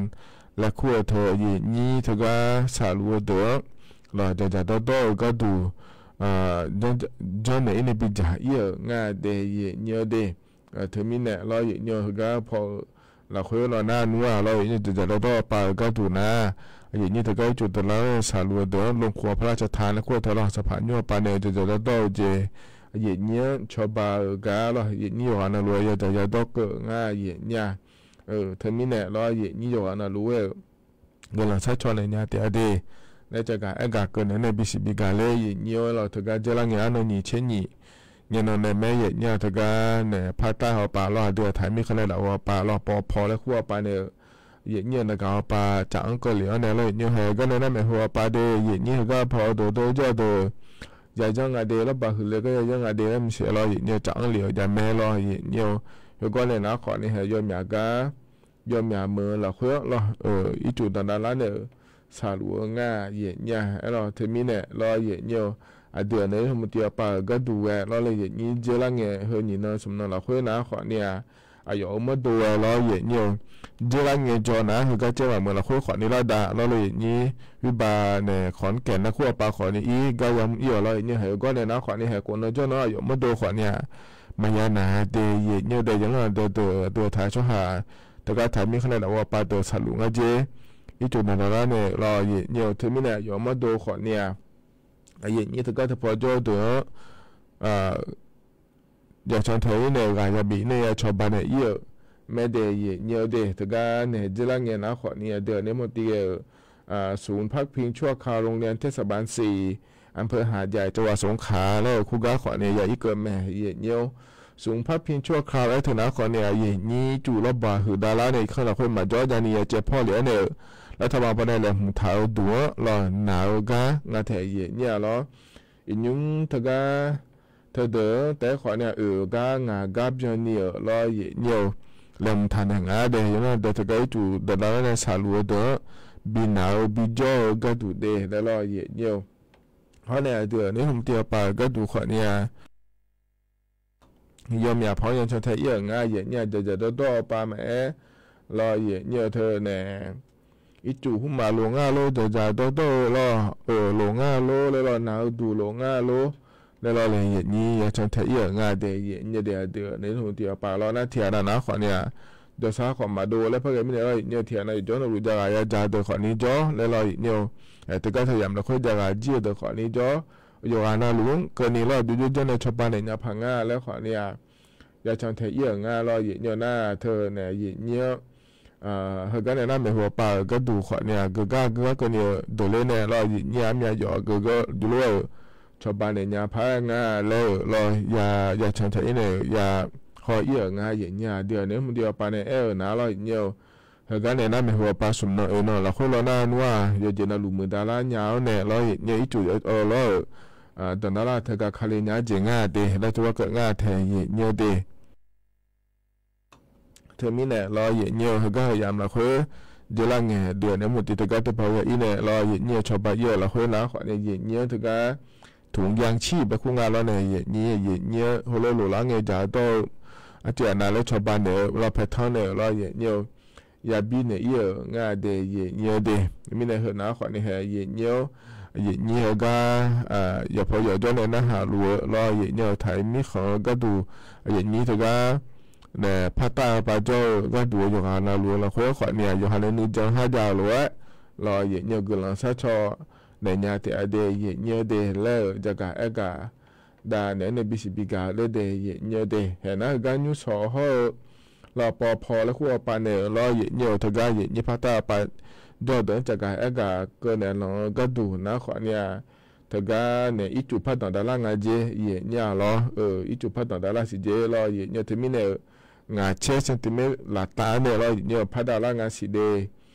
လဲၤခူအထၢ ယဲၢ်ညိၣ် တဂၤ ဆၣ်လူၤအဒၢး လီၤယၤယၤဒီဒီဧၢ ကဲဒိၣ် ကၠီန့ၣ် အ့န့ၣ်ဘံယၤအံၤဧၢ ငါဒဲး ယဲၢ်ညိၣ်ဒဲး ထဲမံန့ၣ် လီၤ ယဲၢ်ညိၣ် တဂၤ ဖီ လီၤဃုလီၤနါနူဧါ လီၤ ယဲၢ်ညိၣ် ယၤယၤဒီဒီအပၢ်ဧၢ ကဲဒိၣ်နၤ ယဲၢ်ညိၣ် တဂၤ ကၠိၣ်တလါ ဆၣ်လူၤအဒၢး လီၤခူအဖီလာ်ဆၣ်ထၣ် လဲၤခူအထၢလီၤ သးဖးညိၣ်အပၢ်န့ၣ် ယၤယၤဒီဒီဧၢကဲ ယဲၢ်ညိၣ် ဆီဘၣ်ဧၢဂၤလီၤ ယဲၢ်ညိၣ် ယီၤဂၤနၤလူၤ ယၤယၤဒီဒီကၢၣ် ငါယဲၢ်ညိၣ် ထဲမံန့ၣ် လီၤ ယဲၢ်ညိၣ် ယီၤဂၤနၤလူၤဝဲ ဂဲၤလီၤဆၢဆီၣ်န့ၣ်ညါတဲအဒ့ လၢကၠီကၤ အဲၣ်ဂၤကၢၣ်န့ၣ်န့ၣ် ဘံစံးဘံဂၤလၢ ယဲၢ်ညိၣ်လီၤ တဂၤ ကဲလၢငဲၤအါနီၢ်နံၤဆ့နံၤ ယဲၢ်နီၢ်န့ၣ် မ့ၢ်ယဲၢ်ညိၣ် တဂၤန့ၣ် ဖးတၢ်ဟီၣ်ပၢ်လီၤ အဒုးအထါမ့ၢ်ခဲလၢာ်ဒၣ်ဝဲပၢ်လီၤ ပီဖီလဲၤခူအပၢ်န့ၣ် ယိာ်ညိၣ် နၢ်ကၣ်အီၤပၢ် တၢ်အီၣ်ကၢၢ်လံအီၤန့ၣ်လီၤ ယိာ်ညိၣ် ဟဲကီးန့ၣ် နၢ်မဲာ်ဟူအီၤပၢ်ဒီး ယိာ်ညိၣ် ဟဲကီးဖီအီၤဒိၣ်ဒိၣ်ကၠီၣ်ဒီး ယၤယီၣ်ငါဒဲး လီၤဘၣ်ဟုၣ်လၢကယၤယီၣ်ငါဒဲးလၢမုၢ်ဆဲးလီၤ ယိာ်ညိၣ် တၢ်အီၣ်လံအီၤယၤမဲာ်လီၤ ယိာ်ညိၣ် ဟဲကီးန့ၣ် နၢ်ဃိးန့ၣ် ဟဲယီၢ်မၠးကါ ယီၢ်မၠးမုၢ်လီၤဃိလီၤ အၢ အံၣ်စူၣ်ဒီးဒၣ်လၢန့ၣ် ဆၣ်လူၢ်အငါ ယိာ်ညိၣ် အဲၣ်လီၤ တမံၤန့ၣ်လီၤ ယိာ်ညိၣ် အဒုးအနဲ မုၢ်တံၢ်အီၤပၢ် ကဲဒိၣ်ဝဲလီၤလၢ ယိာ်ညိၣ် ကၠ့လၢငဲၤ ဟဲနံၣ်နီၤ ဆူၣ်နီၤလီၤဃိ နၢ်ဃိးန့ၣ် အယီၣ်အမၢဒိၣ်ဝဲလီၤ ယိာ်ညိၣ် ကၠ့လၢငဲၤကၠီၣ်နၤ ဟဲကါကၠ့ဝဲမုၢ်လီၤဃိ ဃိးနံၣ်လီၤဒၣ် လီၤလၢ ယိာ်ညိၣ် ဝံဘၣ်န့ၣ် ခီၣ်ကဲၣ် နၢ်ခူၣ်အီၤပၢ် ဃိးနံၣ်အံၤ ကါယီၢ်အံၤအီၤလီၤ ယိာ်ညိၣ် ဟဲကီးန့ၣ် နၢ်ဃိးန့ၣ် ဟဲကိးနီၢ်ကၠီၣ်နီၤ အယီၣ်မၢဒိၣ်ဃိးန့ၣ် မၤယါနၤဒဲး ယိာ်ညိၣ် ဒဲး ယိာ်ညိၣ် ဒဲး ဒဲး ဒဲး ထါဆိဟၣ် တကးထါမံၤခီလဲၣ် ဒၣ်ဝဲပၢ်ဒီး ဆၣ်လူၢ်ငါကၠ့ အံၣ်စူၣ်ဒီးဒၣ်လၢန့ၣ်လီၤ ယိာ်ညိၣ် တမံၤန့ၣ် ယီၣ်မၢဒိၣ်ဃိးန့ၣ် ယိာ်ညိၣ် တကးတဖီကၠီၣ်ဒီး ယၤဆၣ်ထဲအံၤန့ၣ် ဂၤယၤဘံၣ်န့ၣ် ယၤဆီၣ်ဘၣ်န့ၣ် အံၣ်အီၤ မ့ၢ်ဒဲး ယိာ်ညိၣ် ဒဲး တကးန့ၣ် ကၠ့လၢငဲၤ နၢ်ဃိးန့ၣ် အဒုးအနဲ မုၢ်တံၢ်အီၤ ศูนย์พักพิงชั่วคราวโรงเรียนเทศบาลสี่ อำเภอหาดใหญ่ จังหวัดสงขลา လၢခူၣ်ဂၤဃိးန့ၣ် ယၤအံၣ်ကၢၣ်မဲာ် ယိာ်ညိၣ် ศูนย์พักพิงชั่วคราว အဲၣ်ထဲနၢ်ဃိးန့ၣ် ယိာ်ညိၣ် စူၣ်လီၤဘၣ်ဟုၣ်ဒၣ်လၢန့ၣ် ခဲလၢာ်ဃိ မၤကၠီၣ်ယၤန့ၣ် ယၤကၠ့ဖီၣ်လံအီၤန့ၣ် လၢထီၣ်ဘးပီၣ်န့ၣ် လဲၤမုၢ်ထါအီၤဒူၣ်လီၤ နၤအီၤကါငါထဲ ယိာ်ညိၣ်လီၤ အံၤညိၣ် တကး ထဲဒၢး တဲဃိးန့ၣ် အၢၣ်ဂၤ ငါဂၤ ဘျီနံၣ်အီၤလီၤ ယိာ်ညိၣ် လဲၤမုၢ်ထါန့ၣ် ငါဒဲး ယိာ်ညိၣ် ဒဲး တကး အံၣ်စူၣ်ဒီးဒၣ်လၢန့ၣ် ဆၣ်လူၢ်အီၤဒီး ဘံၣ်နၤအီၤ ဘံၣ်ကၠီၣ်အီၤ ကဲဒိၣ်ဒဲး လၢလီၤ ယိာ်ညိၣ် ဃိးန့ၣ် အဒုးအနဲ မုၢ်တံၢ်အီၤပၢ် ကဲဒိၣ်ဃိးန့ၣ် ယီၢ်မၠးဖီ ယၤဆၣ်ထဲအံၣ်အီၤ ငါ ယိာ်ညိၣ် ယၤယၤဒီဒီအီၤပၢ်မးအဲၣ် လီၤ ယိာ်ညိၣ် ထဲန့ၣ် အံၣ်စူၣ်ဟူမးလိာ်ငါလိၤ ယၤယၤဒီဒီလီၤ အၢၣ်လိာ်ငါလိၤ လၢလီၤ နၤအီၤဒူၣ်လိာ်ငါလိၤ လၢလီၤလၢ ယိာ်ညိၣ် ယၤဆၣ်ထဲအံၣ်အီၤ ငါဒဲး ယိာ်ညိၣ် ဒဲး အဒုးအနဲ မုၢ်တံၢ်အီၤပၢ်လီၤ နၢ်ထံၣ်အီၤဒၣ်နၢ်ဃိးန့ၣ် ဒီးဆၣ်ဃိးမၤဒိၣ်လၢဖဲဂ့ၤမံၤန့ၣ်လီၤ ယိာ်ညိၣ် ထံၣ်အီၤနၤ ယကၠီၣ်နရူၣ် ယၤဂၤယၤယၤဒီးဃိးနံၣ်ကၠီၣ် လၢလီၤ ယိာ်ညိၣ် တကးထဲယၤမၤလၢဃိ ယၤဂၤကၠ့ဒီးဃိးနံၣ်ကၠီၣ် ယိၤဂၤနၤလူၤ ကၢၢ်နံၣ်လီၤ ဒိၣ်ဒိၣ်ကၠီၣ်န့ၣ် ဆီၣ်ဘၣ်န့ၣ် ညါဖးငါ လၢဃိးန့ၣ် ယၤဆၣ်ထဲအံၣ်အီၤ ငါလီၤ ယိာ်ညိၣ် နၢ်ထဲန့ၣ် ယိာ်ညိၣ် ဟဲကါန့ၣ် နၢ်မဲာ်ဟူအီၤပၢ် ကဲဒိၣ်ဃိးန့ၣ် ဂုၤဂၤ ဂုၤဂၤ ကၢၢ်နံၣ်ဒိၣ်လၢန့ၣ်လီၤ ယိာ်ညိၣ် အမ့ၢ်ယိၤ ဂုၤဂၤ ဒူၣ်လိာ် ဆီၣ်ဘၣ်န့ၣ် ညါဖးငါ လၢလီၤ ယၤ ယၤဆၣ်ထဲအံၣ်န့ၣ် ယၤဃီအံၣ်အီၤ ငါ ယိာ်ညိၣ် ဒုးအနဲ မုၢ်တံၢ်အီၤပၢ်န့ၣ် အဲၣ်အီၤနၤလီၤ ယိာ်ညိၣ် ဟဲကါန့ၣ် နၢ်မဲာ်ဟူအီၤပၢ် ဆူၣ်နီၤအၢၣ်နီၤ လီၤဃိလီၤ နၢ်နွါ ယိာ်ကၠ့နၤလူၤမုာ်ဒၣ်လၢညါအီၤန့ၣ်လီၤ ယိာ်ညိၣ် အံၣ်စူၣ်အီၤလီၤ ဒီးနၢ်လၢ် ထဲကါခါလံ ညါကၠ့ ငါဒဲး လၢတဝဲကၢၣ် ငါထဲ ယိာ်ညိၣ် ဒဲး ထဲမံၤန့ၣ်လီၤ ယိာ်ညိၣ် ဟဲကါ ဟဲယၤမၤလၢဃိ ကၠ့လၢငဲၤ ဒုးအနဲ မုၢ်တံၢ် တကးတဖီအံၤန့ၣ်လီၤ ယိာ်ညိၣ် ဆီၣ်ဘၣ်အံၣ်အီၤလီၤဃိ နၢ်ဃိးန့ၣ် ယိာ်ညိၣ် ထဲကါ ထုင်ယၢင်ၡံၣ် ဘၣ်ဃူငါလီၤန့ၣ် ယိာ်ညိၣ် ယိာ်ညိၣ် ဟိလိလိၤလၢငဲၤ ယၤဒီး အတံၢ်အနၤလၢဆီၣ်ဘၣ်န့ၣ် လီၤဖဲထီန့ၣ်လီၤ ယိာ်ညိၣ် ယၤဘံၣ်န့ၣ်အံၣ်အီၤ ငါဒဲး ယိာ်ညိၣ် ဒဲး မံၤန့ၣ် ဟဲနၢ်ဃိးန့ၣ် ဟဲ ယိာ်ညိၣ် ယိာ်ညိၣ် ဟဲကါ ယီၤဖီယီၤကၠီၣ်န့ၣ် နၢ်ဟးလူၤလီၤ ယိာ်ညိၣ် ထဲမံၤဃီ ကဲဒိၣ် ယိာ်ညိၣ် ထဲကါ န့ၣ် ဖးတၢ်ပာ်ကၠီၣ် ကဲဒိၣ် ယိၤဟၣ်နၤလူၤလီၤဃိ ဃိးန့ၣ် ယိၤဟၣ်လၢနုၢ်ကၠီၣ်ဟါယၤလိၤဝဲ လီၤ ယိာ်ညိၣ် ဂုၢ်လီၤဆၣ်ဆီ နဲၣ်ညါတ့ၢ်အဒဲး ယိာ်ညိၣ် ဒဲး လၢ ယကၤအဲၣ်ကၤ ဒၣ်နဲၣ်န့ၣ် ဘံၣ်စံးဘံၣ်ကၤ လၢဒဲး ယိာ်ညိၣ် ဒဲး ဟဲနၢ်ဟဲကါ ညူၣ်ဆီဟီၣ် လီၤပီၤဖီလၢဃူအီၤပၢ်န့ၣ်လီၤ ယိာ်ညိၣ် ထဲကါ ယိာ်ညိၣ် ဖးတၢ်ပာ်ကၠီၣ်ဒီး ယကၤအဲၣ်ကၤ ကၢၢ်နဲၣ်လီၤ ကဲဒိၣ် နၢ်ဃိးန့ၣ် ထဲကါန့ၣ် အံၣ်စူၣ်ဖးဒိၣ်ဒၣ်လၢငါကၠ့ ယိာ်ညိၣ်လီၤ အၢ အံၣ်စူၣ်ဖးဒိၣ်ဒၣ်လၢစံးကၠ့လီၤ ယိာ်ညိၣ် ထဲမံၤန့ၣ် ငါးဆယ့်စင်တီမီတာ လၢတၢ်န့ၣ်လီၤ ယိာ်ညိၣ် ဖးဒၣ်လၢငါစံးဒဲး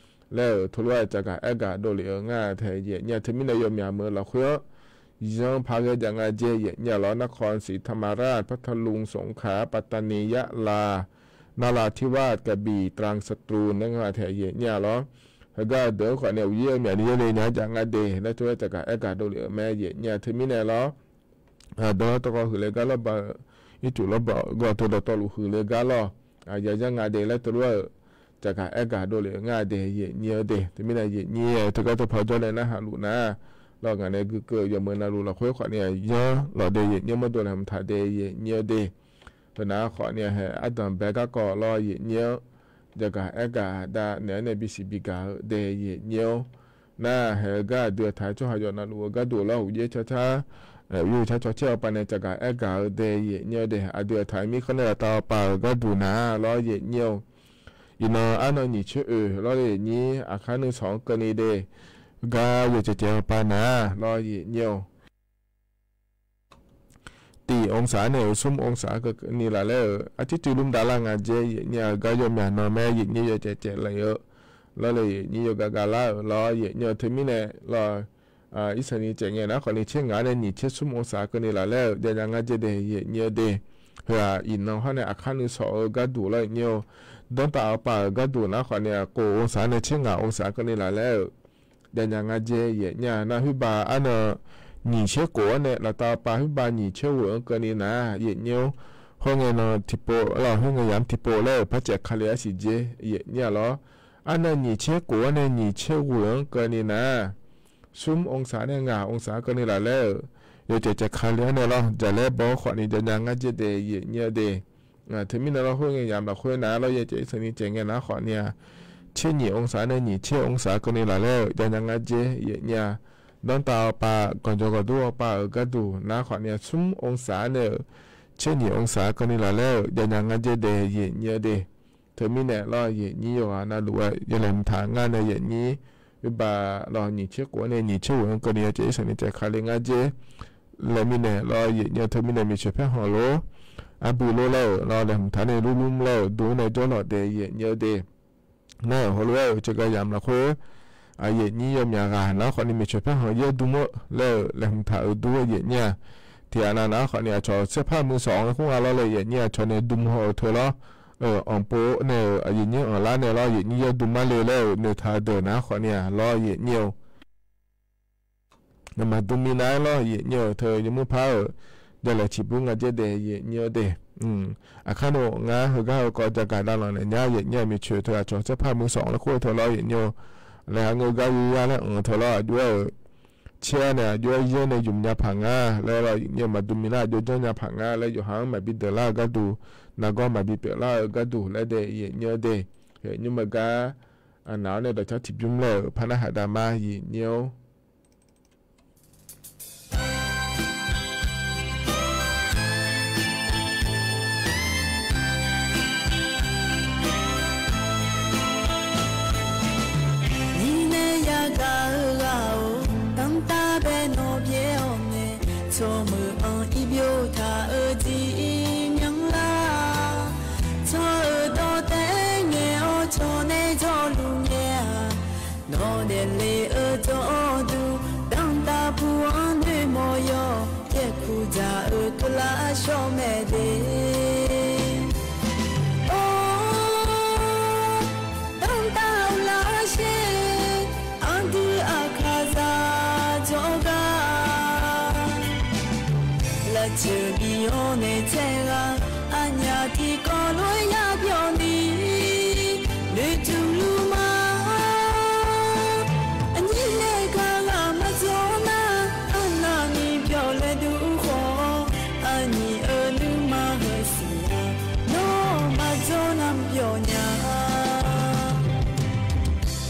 လၢ ထိၣ်လွဲၣ် ယကၤအဲၣ်ကၤ ဒိၣ်လံအီၤ ငါထဲ ယိာ်ညိၣ် ထဲမံၤန့ၣ် ယီၤမၠးမုၢ်လီၤဃိ ယီၤဖးဂ့ၤယၤငါကၠ့ ယိာ်ညိၣ်လီၤ นครศรีธรรมราช พัทลุง สงขลา ปัตตานี ยะลา นราธิวาส กระบี่ ตรัง สตูล နငါထဲ ယိာ်ညိၣ်လီၤ ဟဲကါဒုးဃိးန့ၣ် ဝံၤယဲမၠးန့ၣ် ယဲလၢညါယၤငါဒဲး လၢတဝဲ ယကၤအဲၣ်ကၤ ဒိၣ်လံအီၤ မ့ၢ်ယိာ်ညိၣ် ထဲမံၤန့ၣ်လီၤ ဒီးတကီၢ်ဟုၣ်လၢဂၤလီၤဘၣ် အံၣ်စူၣ်လီၤဘၣ် ဂီၢ်တဒီးတီၢ်လူၤဟုၣ်လၢဂၤလီၤ ယၤယၤငါဒဲး လၢတဝဲ ယကၤအဲၣ်ကၤ ဒိၣ်လံအီၤ ငါဒဲး ယိာ်ညိၣ် ဒဲး ထဲမံၤန့ၣ် ယိာ်ညိၣ် ထဲကါတဖီကၠီၣ်န့ၣ် နၢ်ဟးလူၤနၤ လီၤဂၤန့ၣ် ဂုၤကၢၢ် ယီၤမုၢ်နၤလူၤလီၤဃိ ဃိးန့ၣ် ယီၤလီၤဒဲး ယိာ်ညိၣ် မၢဒိၣ်လဲၤမုၢ်ထါဒဲး ယိာ်ညိၣ် ဒဲး ဟဲနၢ်ဃိးန့ၣ် ဟဲအဒိၣ်ဘဲကါကီးလီၤ ယိာ်ညိၣ် ယကၤအဲၣ်ကၤ ဒၣ်နဲၣ်န့ၣ် ဘံၣ်စံးဘံၣ်ကၤ ဒဲး ယိာ်ညိၣ် နၢ်ဟဲကါ ဒုးထါကၠီၣ်ဟးယီၤနၤလူၤ ဂၤဒိၣ်လီၤ ဝံၤယဲဆၢဆၢ ဝံၤယဲဆၢဆၢ ဆဲးအီၤပၢ်န့ၣ် ယကၤအဲၣ်ကၤ ဒဲး ယိာ်ညိၣ် ဒဲး အဒုးထါမံၤခီန့ၣ် တၢ်အီၤပၢ် ဂၤဒိၣ်နၤ လီၤ ယိာ်ညိၣ် အံၤနီၤ အါနီၢ်နံၣ်ဆၢအၢၣ် လီၤ ယိာ်ညိၣ် အခါနုၢ်ဆီကၢၢ်နံၣ်ဒဲး ဂၤယိာ်ကဲးကဲးအီၤပၢ်နၤ လီၤ ယိာ်ညိၣ် တံၢ် องศา န့ၣ် ဆူမ် องศา ကၢၢ်နံၣ်လၢ်လၢ် အထံတုၤလုၢ်မတၤလၢ်ငါကၠ့ ယိာ်ညိၣ် ဂၤယီၤမၠးနီၤ မ့ၢ်ယိာ်ညိၣ် ယိာ်ကဲးကဲးလၢ်အီၤ လီၤလႄႈ ယဲၢ်နံၤယိၤဂၤဂၤလႃႈ လီၤ ယဲၢ်နံၤ ထႅင်ႈမံၣ်န့ၣ် လီၤ အီ အံသၢနံၤ ကဲးငဲၢ် နၢ်ဃီန့ၣ် ဆဲးငါးန့ၣ် နံၣ်ဆဲးသွင် အူစါ ကၢၼ်လၢ်လႄႈ ယညါငါးကၠ့ဒၣ် ယဲၢ်နံၤဒၣ် ဟဲ အံၣ်နီၢ်ဟီၣ်န့ၣ် အခါနုၢ်စီၣ် အဂၤဒူၣ်လီၤ ယဲၢ်နံၤ ဒၢတၢ်အီၣ်ပၢ် အဂၤဒူၣ် နၢ်ဃီန့ၣ် ကိၣ်အူစါန့ၣ် ဆဲးငါး အူစါ ကၢၼ်လၢ်လႄႈ ယညါငါးကၠ့ ယဲၢ်နံၤ နၢ်ဟူဘၣ် အါ နံၣ်ဆဲးကိၣ်န့ၣ် လၢတၢ်အီၣ်ပၢ် ဟူဘၣ် နံၣ်ဆဲးဝူၣ် အကၢၼ်လၢ်နၤ ယဲၢ်နံၤ ဟိုငဲၢ်နီၢ်ထံးပိၣ် လီၤ ဟိုငဲၢ်ယၢမ်းထံးပိၣ်လၢ ဖးစဲးခါလံ အစံးကၠ့ ယဲၢ်နံၤလီၤ အါ နံၣ်ဆဲးကိၣ်န့ၣ် နံၣ်ဆဲးဝူၣ် အကၢၼ်လၢ်နၤ သွင် အူစါ န့ၣ် ငါး အူစါ ကၢၼ်လၢ်လႄႈ ယဲၢ်ကၠ့ စဲးခါလံ အါ န့ၣ်လီၤ ယလဲၤဘီဃီန့ၣ် ယညါငါးကၠ့ဒၣ် ယဲၢ်နံၤဒၣ် ထႅင်ၣ်မံၣ်န့ၣ်လီၤ ဟိုငဲၢ်ယၢမ်းလၢ်ဃိန့ၣ် လီၤ ယဲၢ်ကၠ့ အံသၢနံၤ ကဲးငဲၢ် နၢ်ဃီန့ၣ် ဆဲးနံၣ် အူစါ န့ၣ် နံၣ်ဆဲး အူစါ ကၢၼ်လၢ်လႄႈ ယညါငါးကၠ့ ယဲၢ်နံၤ ဒၢတၢ်အီၣ်ပၢ် ကီၢ်ကၠီၣ်ကီၢ်ဒူ အီၣ်ပၢ် အဂၤဒူၣ် နၢ်ဃီန့ၣ် သွင် အူစါ န့ၣ် ဆဲးနံၣ် အူစါ ကၢၼ်လၢ်လ၄် ယညါငါးကၠ့ဒၣ် ယဲၢ်နံၤဒၣ် ထႅင်ၣ်မံၣ်န့ၣ်လီၤ ယဲၢ်နံၤယိၤ နၢ်လူဝဲ ယလဲၤမုၢ်ထါ ငါး န့ၣ် ယဲၢ်နံၤ ဘၣ်လီၤ နံၣ်ဆဲးကိၣ်န့ၣ် နံၣ်ဆဲးဝူၣ် အကၢၼ်လၢ် ယဲၢ်ကၠ့ အံသၢနံၤ စဲးခါလံ ငါးကၠ့ လဲၤမံၣ်န့ၣ်လီၤ ယဲၢ်နံၤ ထႅင်ၣ်မံၣ်န့ၣ် မ့ၢ်ဆဲးဖဲဟီၣ်လိၤ အဘူးလိၤလၢ်လီၤ လဲၤမုၢ်ထါန့ၣ် လူလူလၢ် ဒူန့ၣ် ဒိၣ်လီၤဒၣ် ယဲၢ်နံၤဒၣ် နၢ် ဟိုလၢ စဲးကၠ့ ယၢမ်းလၢ်ဃိ အယဲၢ်နံၤယိၤ မၠးဂၤ နၢ်ဃီန့ၣ် မ့ၢ်ဆဲးဖဲဟီၣ် ယဲၢ်ဒူမၢလၢ် လဲၤမုၢ်ထါ အဒူ ယဲၢ်နံၤ ထံၣ်အနၢ် နၢ်ဃီန့ၣ် အဆီၣ် ဆဲးဖးမုၢ်စီၣ် လၢဃိငါလီၤလၢ် ယဲၢ်နံၤ အဆီၣ်န့ၣ် ဒူမၢဟီၣ် အထၢၣ်လီၤ အီၣ်ပိန့ၣ် အယဲၢ်နံၤ အီၣ်လါန့ၣ်လီၤ ယဲၢ်နံၤ ယဲၢ်ဒူမၢလၢ်လၢ် နၢ်ထါဒၢး နၢ်ဃီန့ၣ်လီၤ ယဲၢ်နံၤ နမၤဒိမံၤနၤလီၤ ယဲၢ်နံၤ ထၢၣ် ယမုၢ်ဖးဧၢ ယလဲၤဆံးပူၤ ငါးကၠ့ဒၣ် ယဲၢ်နံၤဒၣ် အခါနုၢ် ငါး ဟဲဂၤဟဲကီး တကးဒၣ်လီၤန့ၣ် ညါ ယဲၢ်နံၤ မ့ၢ်ဆဲးထၢၣ် အဆီၣ် ဆဲးဖးမုၢ်စီၣ် လၢဃိထၢၣ်လီၤ ယဲၢ်နံၤ လဲၤဟးငိုၢ်ဂၤယုယၤလၢ အထၢၣ်လီၤ အယွဲ ဆဲးန့ၣ် အယွဲယဲၢ်န့ၣ် ယုမ်ၢ်ညါဖးငါ လၢလီၤ ယဲၢ်နံၤ မၤဒိမံၤလၢ် ယွဲယဲၢ်ညါဖးငါ လၢယိၤဟၣ် မၤဘံတၢၢ်လၢ် အဂၤဒူၣ် နၢ်ဂီၢ် မၤဘံပၢၢ်လၢ် အဂၤဒူၣ် လၢဒၣ် ယဲၢ်နံၤဒၣ် ဟဲ နံၤမၤဂၤ အနၢ်န့ၣ် ဒီးဆီထံးပူၤလၢ် ဖးနၢ်ဟးဒၣ်မး ယဲၢ်နံၤ နံၤန့ၣ်ယၤကၤဧၢဂၤဧိၤ တၢ်ဘဲနီၣ်ဘဲအီၤန့ၣ် ဆိမိၣ်အီၤ အံၤဘျိထၣ်ဧၢ ဒ်အံၤမံၤလၢ် ဆိၣ်အၢဒီးတဲငဲၢ်အီၤ ဆိၣ်န့ၣ်ဒီးလူၤငဲၢ်ဧါ နီၣ်ဒဲးလ့အၢ ဒီဒူၣ် တၢ်တၢ်ပူၤအီၤ နွံမီၢ်ယီၤ ယဲၢ်ခူၣ်ဒၣ်အၢ ကလၢအဆှီမဲာ်ဒ့ အိၣ် တၢ်တၢ်အိၣ်လၢ်ရှဲ အဒုးအခးစၢ် ကၠီဂၤ လၢဆၢဘံၣ်အီၤန့ၣ်ထဲဂၤ အညၣ်တံၤကီၢ်လွဲယၤပျီၣ်နံၤ နုၢ်ထူၣ်လူၤမၤ အညံၣ်နဲၣ်ခါဂၤမၤစီနၤ အနၢ်နံၤပျီၣ်လဲၤဒုးဃီ အညံၣ်အၢနုၢ်မၤဟၢစံယၤ နီၢ်မၤစီနၤပျီၣ်ညါ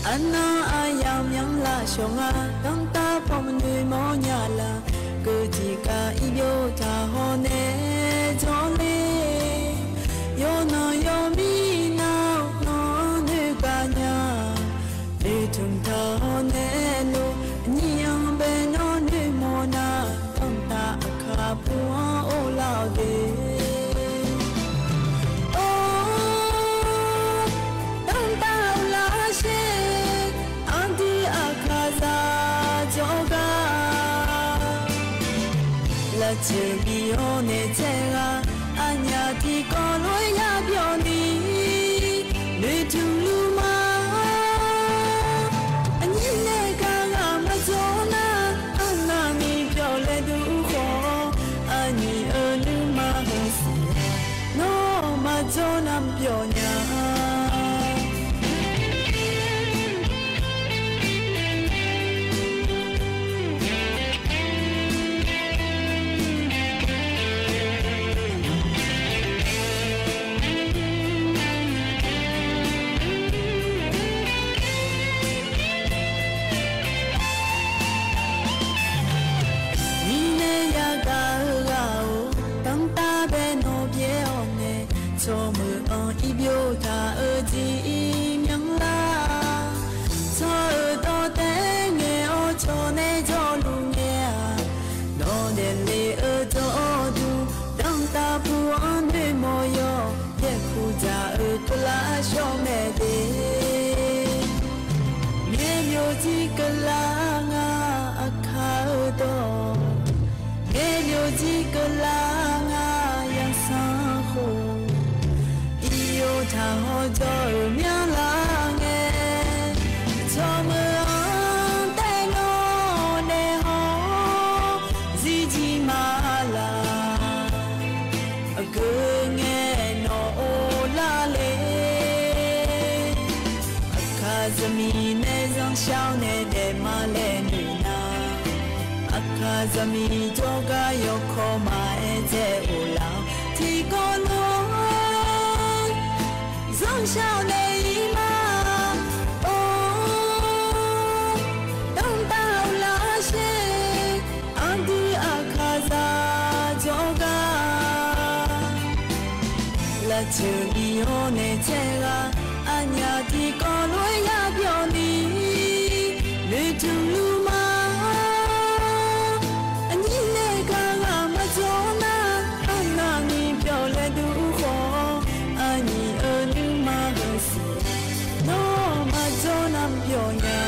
အနၢ်အယၢ်မံၤလၢ် ဆိၣ်ငါ တၢ်တၢ်ဖီမနုၤမီၢ်ညါလၢ် ကၢၢ်တံၢ်ကၤအံၤဘျိထၣ်ဟီၣ်နဲၣ်ဒီးလ့ ယီၢ်နီၢ်ယီၢ်မံနၢ် နီၢ်နုၢ်ကညါ နုၢ်ထူၣ်ထၢ်ဟီၣ်နဲၣ်လိၤ အညံၣ်အၢဘဲနီၣ်နုၢ်မီၢ်နၤ တၢ်တၢ်အခါပူၤအအိၣ်လၢ်ဂ့ၤ အိၣ် တၢ်တၢ်အိၣ်လၢ်ရှဲ အဒုးအခးစၢ် ကၠီဂၤ လၢဆၢဘံၣ်အီၤန့ၣ်ထဲဂၤ အညၣ်တံၤကီၢ်လွဲယၤပျီၣ်နံၤ နုၢ်ထူၣ်လူၤမၤ အညံၣ်နဲၣ်ခါဂၤမၤစီနၤ အနၢ်နံၤပျီၣ်လဲၤဒုးဃီ အညံၣ်အၢနုၢ်မၤဟၢစံ နီၢ်မၤစီနၤပျီၣ်ညါ စံးကလၢငါအခါအသိး, ငဲၤယိၤစံးကလၢငါယံသးဃိ, အံၤယိၤထၢၣ်ဟီၣ်ကၠီၣ်အုၣ်မၠါလၢငဲၤ, ထီၣ်မုၢ်အီၤတဲနီၣ်နဲဟီၣ် စံးကမၣ်လၢ အကငဲၤနီၣ်အိၣ်လၢလ့, အခါသမံၤနဲ စောင့်ရှောက် နဲဒဲးမၤလဲၣ်နုၢ်နၤ, အခါသမံၤ ကၠီကၤယီၤခီၣ်မၤအဲၣ်ကဲအိၣ်လၢ ထံကီၢ်နီၣ် စောင့်ရှောက် နဲအံၤမး, အိၣ် တၢ်အိၣ်လၢရှ့ အဒုးအခါစၢ်ကၠီကၤ, လၢဆၢအံၤဟီၣ်နဲထဲဂၤ အညၣ်ထံကီၢ်လွံၢ်ယါပျီနံၤ, လုၢ်ထူလုၢ်မၤ အညံၤနဲခါဂၤမၤကၠီနၤ, အနၢ်နံၤပျီလဲဒုးဃီ, အညံၤအနုၢ်မၤဟၢစံး နီၢ်မၤကၠီနၤပျီညါ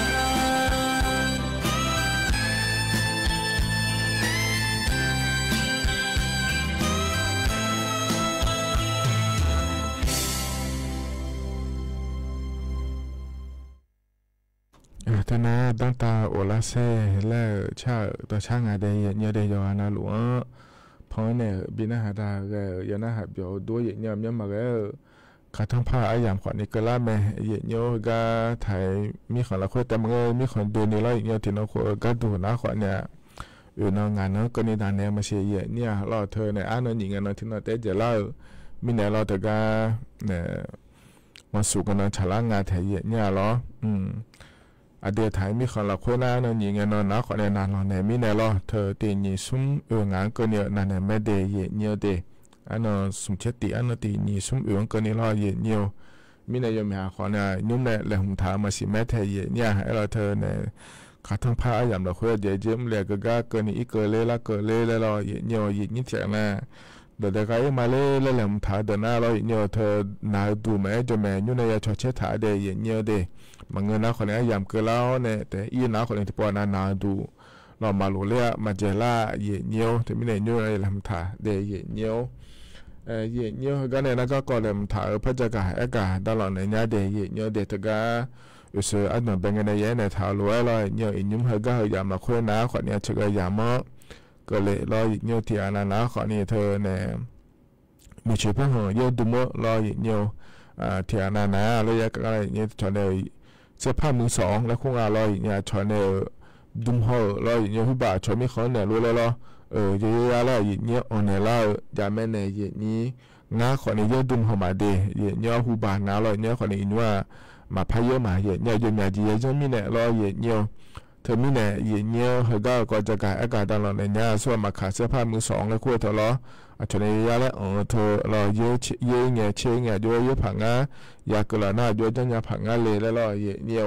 တနၤ တၢ်တၢ်အိၣ်လၢစဲလဲၣ် ဆၣ်ဧၢ, တၢ်ဆါငါဒဲး ယဲၢ်ညီဒဲး ယွၤနၤလူၤဧၢ, ဖီနဲၣ် ဘံနၢ်ဟးတၢ်ဂဲၤဧၢ, ယွၤနၢ်ဟးပျီဒိယဲၢ်ညီ မၠဲမၤဂဲၤဧၢ, ခါထီၣ်ဖးအယၣ်ဃီန့ၣ် ကလၢမဲာ် ယဲၢ်ညီ ဟဲဂၤထၢၣ် မံဃီလၢခွဲတဲမၤဂဲၤ မံဃီဒိန့ၣ်လီၤ ယဲၢ်ညီ တံၤနီၢ်ခိၣ် ဂၤဒိၣ်နၤဃီန့ၣ်, အုၣ်နီၢ်ငါနီၢ် ကနံၤတၢ်နဲမၤစၢၤ ယဲၢ်ညီလီၤ ထၢၣ်န့ၣ် အါနီၢ်နံၤငဲၤနီၢ် ထံနီၢ်တဲယဲၢ်လၢ မံန့ၣ်လီၤ တဂၤ မီၤစူၣ်ကနီၤ ဆၣ်လၢငါထဲယဲၢ်ညီလီၤ အဒဲးထၢၣ်မံဃီလၢခွဲနၤ အနီၢ်နံၤငဲၤနီၢ် နၤဃီန့ၣ် နၤလီၤနဲမံန့ၣ်လီၤ ထၢၣ်တ့ၢ်နံၤဆူအုၣ်ငါကၢန့ၣ် နၤနဲမံဒဲး ယဲၢ်ညီဒဲး, အနီၢ်ဆူၣ်ဆဲတံၢ် အနီၢ်တ့ၢ်နံၤဆူအုၣ်ကၢန့ၣ်လီၤ ယဲၢ်ညီ, မံန့ၣ် ယိၤမ့ၢ်ဟးဃီန့ၣ် ညိမ့ၢ်လဲၤဟုၣ်ထၢၣ်မၤစံးမဲထဲယဲၢ်ညီ အဲၣ်လီၤထၢၣ်န့ၣ် ခးထီၣ်ဖးအယၣ်လၢခွဲ ယဲၢ်ညီ မ့ၢ်လဲၤကဂၤကၢန့ၣ် အံၣ်ကၢလ့လၢကၢလ့လဲၣ်လီၤ ယဲၢ်ညီ ယဲၢ်ညီထံၣ်နၤ ဒီးဒဲးကါအံၤမၤလ့လဲၣ် လဲၤဟုၣ်ထၢၣ်ဒီးနၤလီၤ ယဲၢ်ညီ ထၢၣ်နၤဒိၣ်မး အဲၣ်ကၠီမဲာ် ညိမ့ၢ်ယဲၢ်ဆီၣ်ဆဲထၢၣ်ဒဲး ယဲၢ်ညီဒဲး, မၤငါနၤဃီန့ၣ် အယၣ်ကၢလၢအီၤန့ၣ် တဲအံၤနၤဃီန့ၣ် တပှၢ်နၤနၤဒိၣ် လီၤမၤလိာ်လၢ မၤယဲၢ်လၢ ယဲၢ်ညီ တမံၤန့ၣ် ညိမ့ၢ်ယဲၢ်လဲၤဟုၣ်ထၢၣ်ဒဲး ယဲၢ်ညီ ယဲၢ်ညီ ဟဲဂၤန့ၣ် နကကီၢ်လဲၤဟုၣ်ထၢၣ် ဖဲယကဟဲကဒါလီၤနဲညါဒဲး ယဲၢ်ညီဒဲး တဂၤ အုၣ်စၢၤအနီၢ်ဘဲငဲၤန့ၣ် ယဲၢ်နဲၣ်ထၢၣ်လိာ်ဝဲလီၤ ယဲၢ်ညီ အံၤညိမ့ၢ်ဟဲဂၤဟဲယၣ်လၢခွဲနၤဃီန့ၣ် အဆၢကယၤမး ကလဲာ်လီၤ ယဲၢ်ညီ ထံၣ်နၤနၤဃီန့ၣ် ထၢၣ်န့ၣ် မ့ၢ်ဆၢဖဲဟီၣ် ယဲၢ်ဒုးမီၢ်လီၤ ယဲၢ်ညီ ထံၣ်နၤနၤ လၢယဲၢ်ကါလီၤ ယဲၢ်ညီ ထၢၣ်န့ၣ် စဲးဖးမုၢ်စီၤ လၢခိၣ်ငါလီၤ ယဲၢ်ညီ ထၢၣ်န့ၣ် ဒုးမီၢ်ဧၢလီၤ ယဲၢ်ညီ ဟုဘၣ်ထၢၣ်မံဃီန့ၣ်လိၤလဲၣ်လီၤ ယဲၢ်ယဲၢ်လၢ ယဲၢ်ညီ အီၣ်နဲၣ်လၢ ယၤမဲာ်နဲၣ် ယဲၢ်ညီ နၤဃီန့ၣ် ယဲၢ်ဒုးမီၢ်မးဒဲး ယဲၢ်ညီ ဟုဘၣ်နၤလီၤ ယဲၢ်ညီ ဃီန့ၣ် အံၤညိ မၤဖးယဲၢ်မး ယဲၢ်ညီ ယဲၢ်မၤယဲၢ်ယဲၢ်မံန့ၣ်လီၤ ယဲၢ်ညီ ထၢၣ်မံန့ၣ် ယဲၢ်ညီ ဟဲဂၤကီၢ်ယကဟဲကဒါလီၤနဲညါ ဆူမၤခးစဲးဖးမုၢ်စီၤလၢခိၣ်ထၢၣ်လီၤ အထၢၣ်န့ၣ် ယဲၢ်လၢ အီၣ်ထၢၣ်လီၤ ယဲၢ်အံၤငဲၤ ဆဲးအံၤငဲၤ ယိယဲၢ်ဖးငါ ယၤကလီၤနၤ ယိယဲၢ်ညါဖးငါလံလဲၣ်လီၤ ယဲၢ်ညီ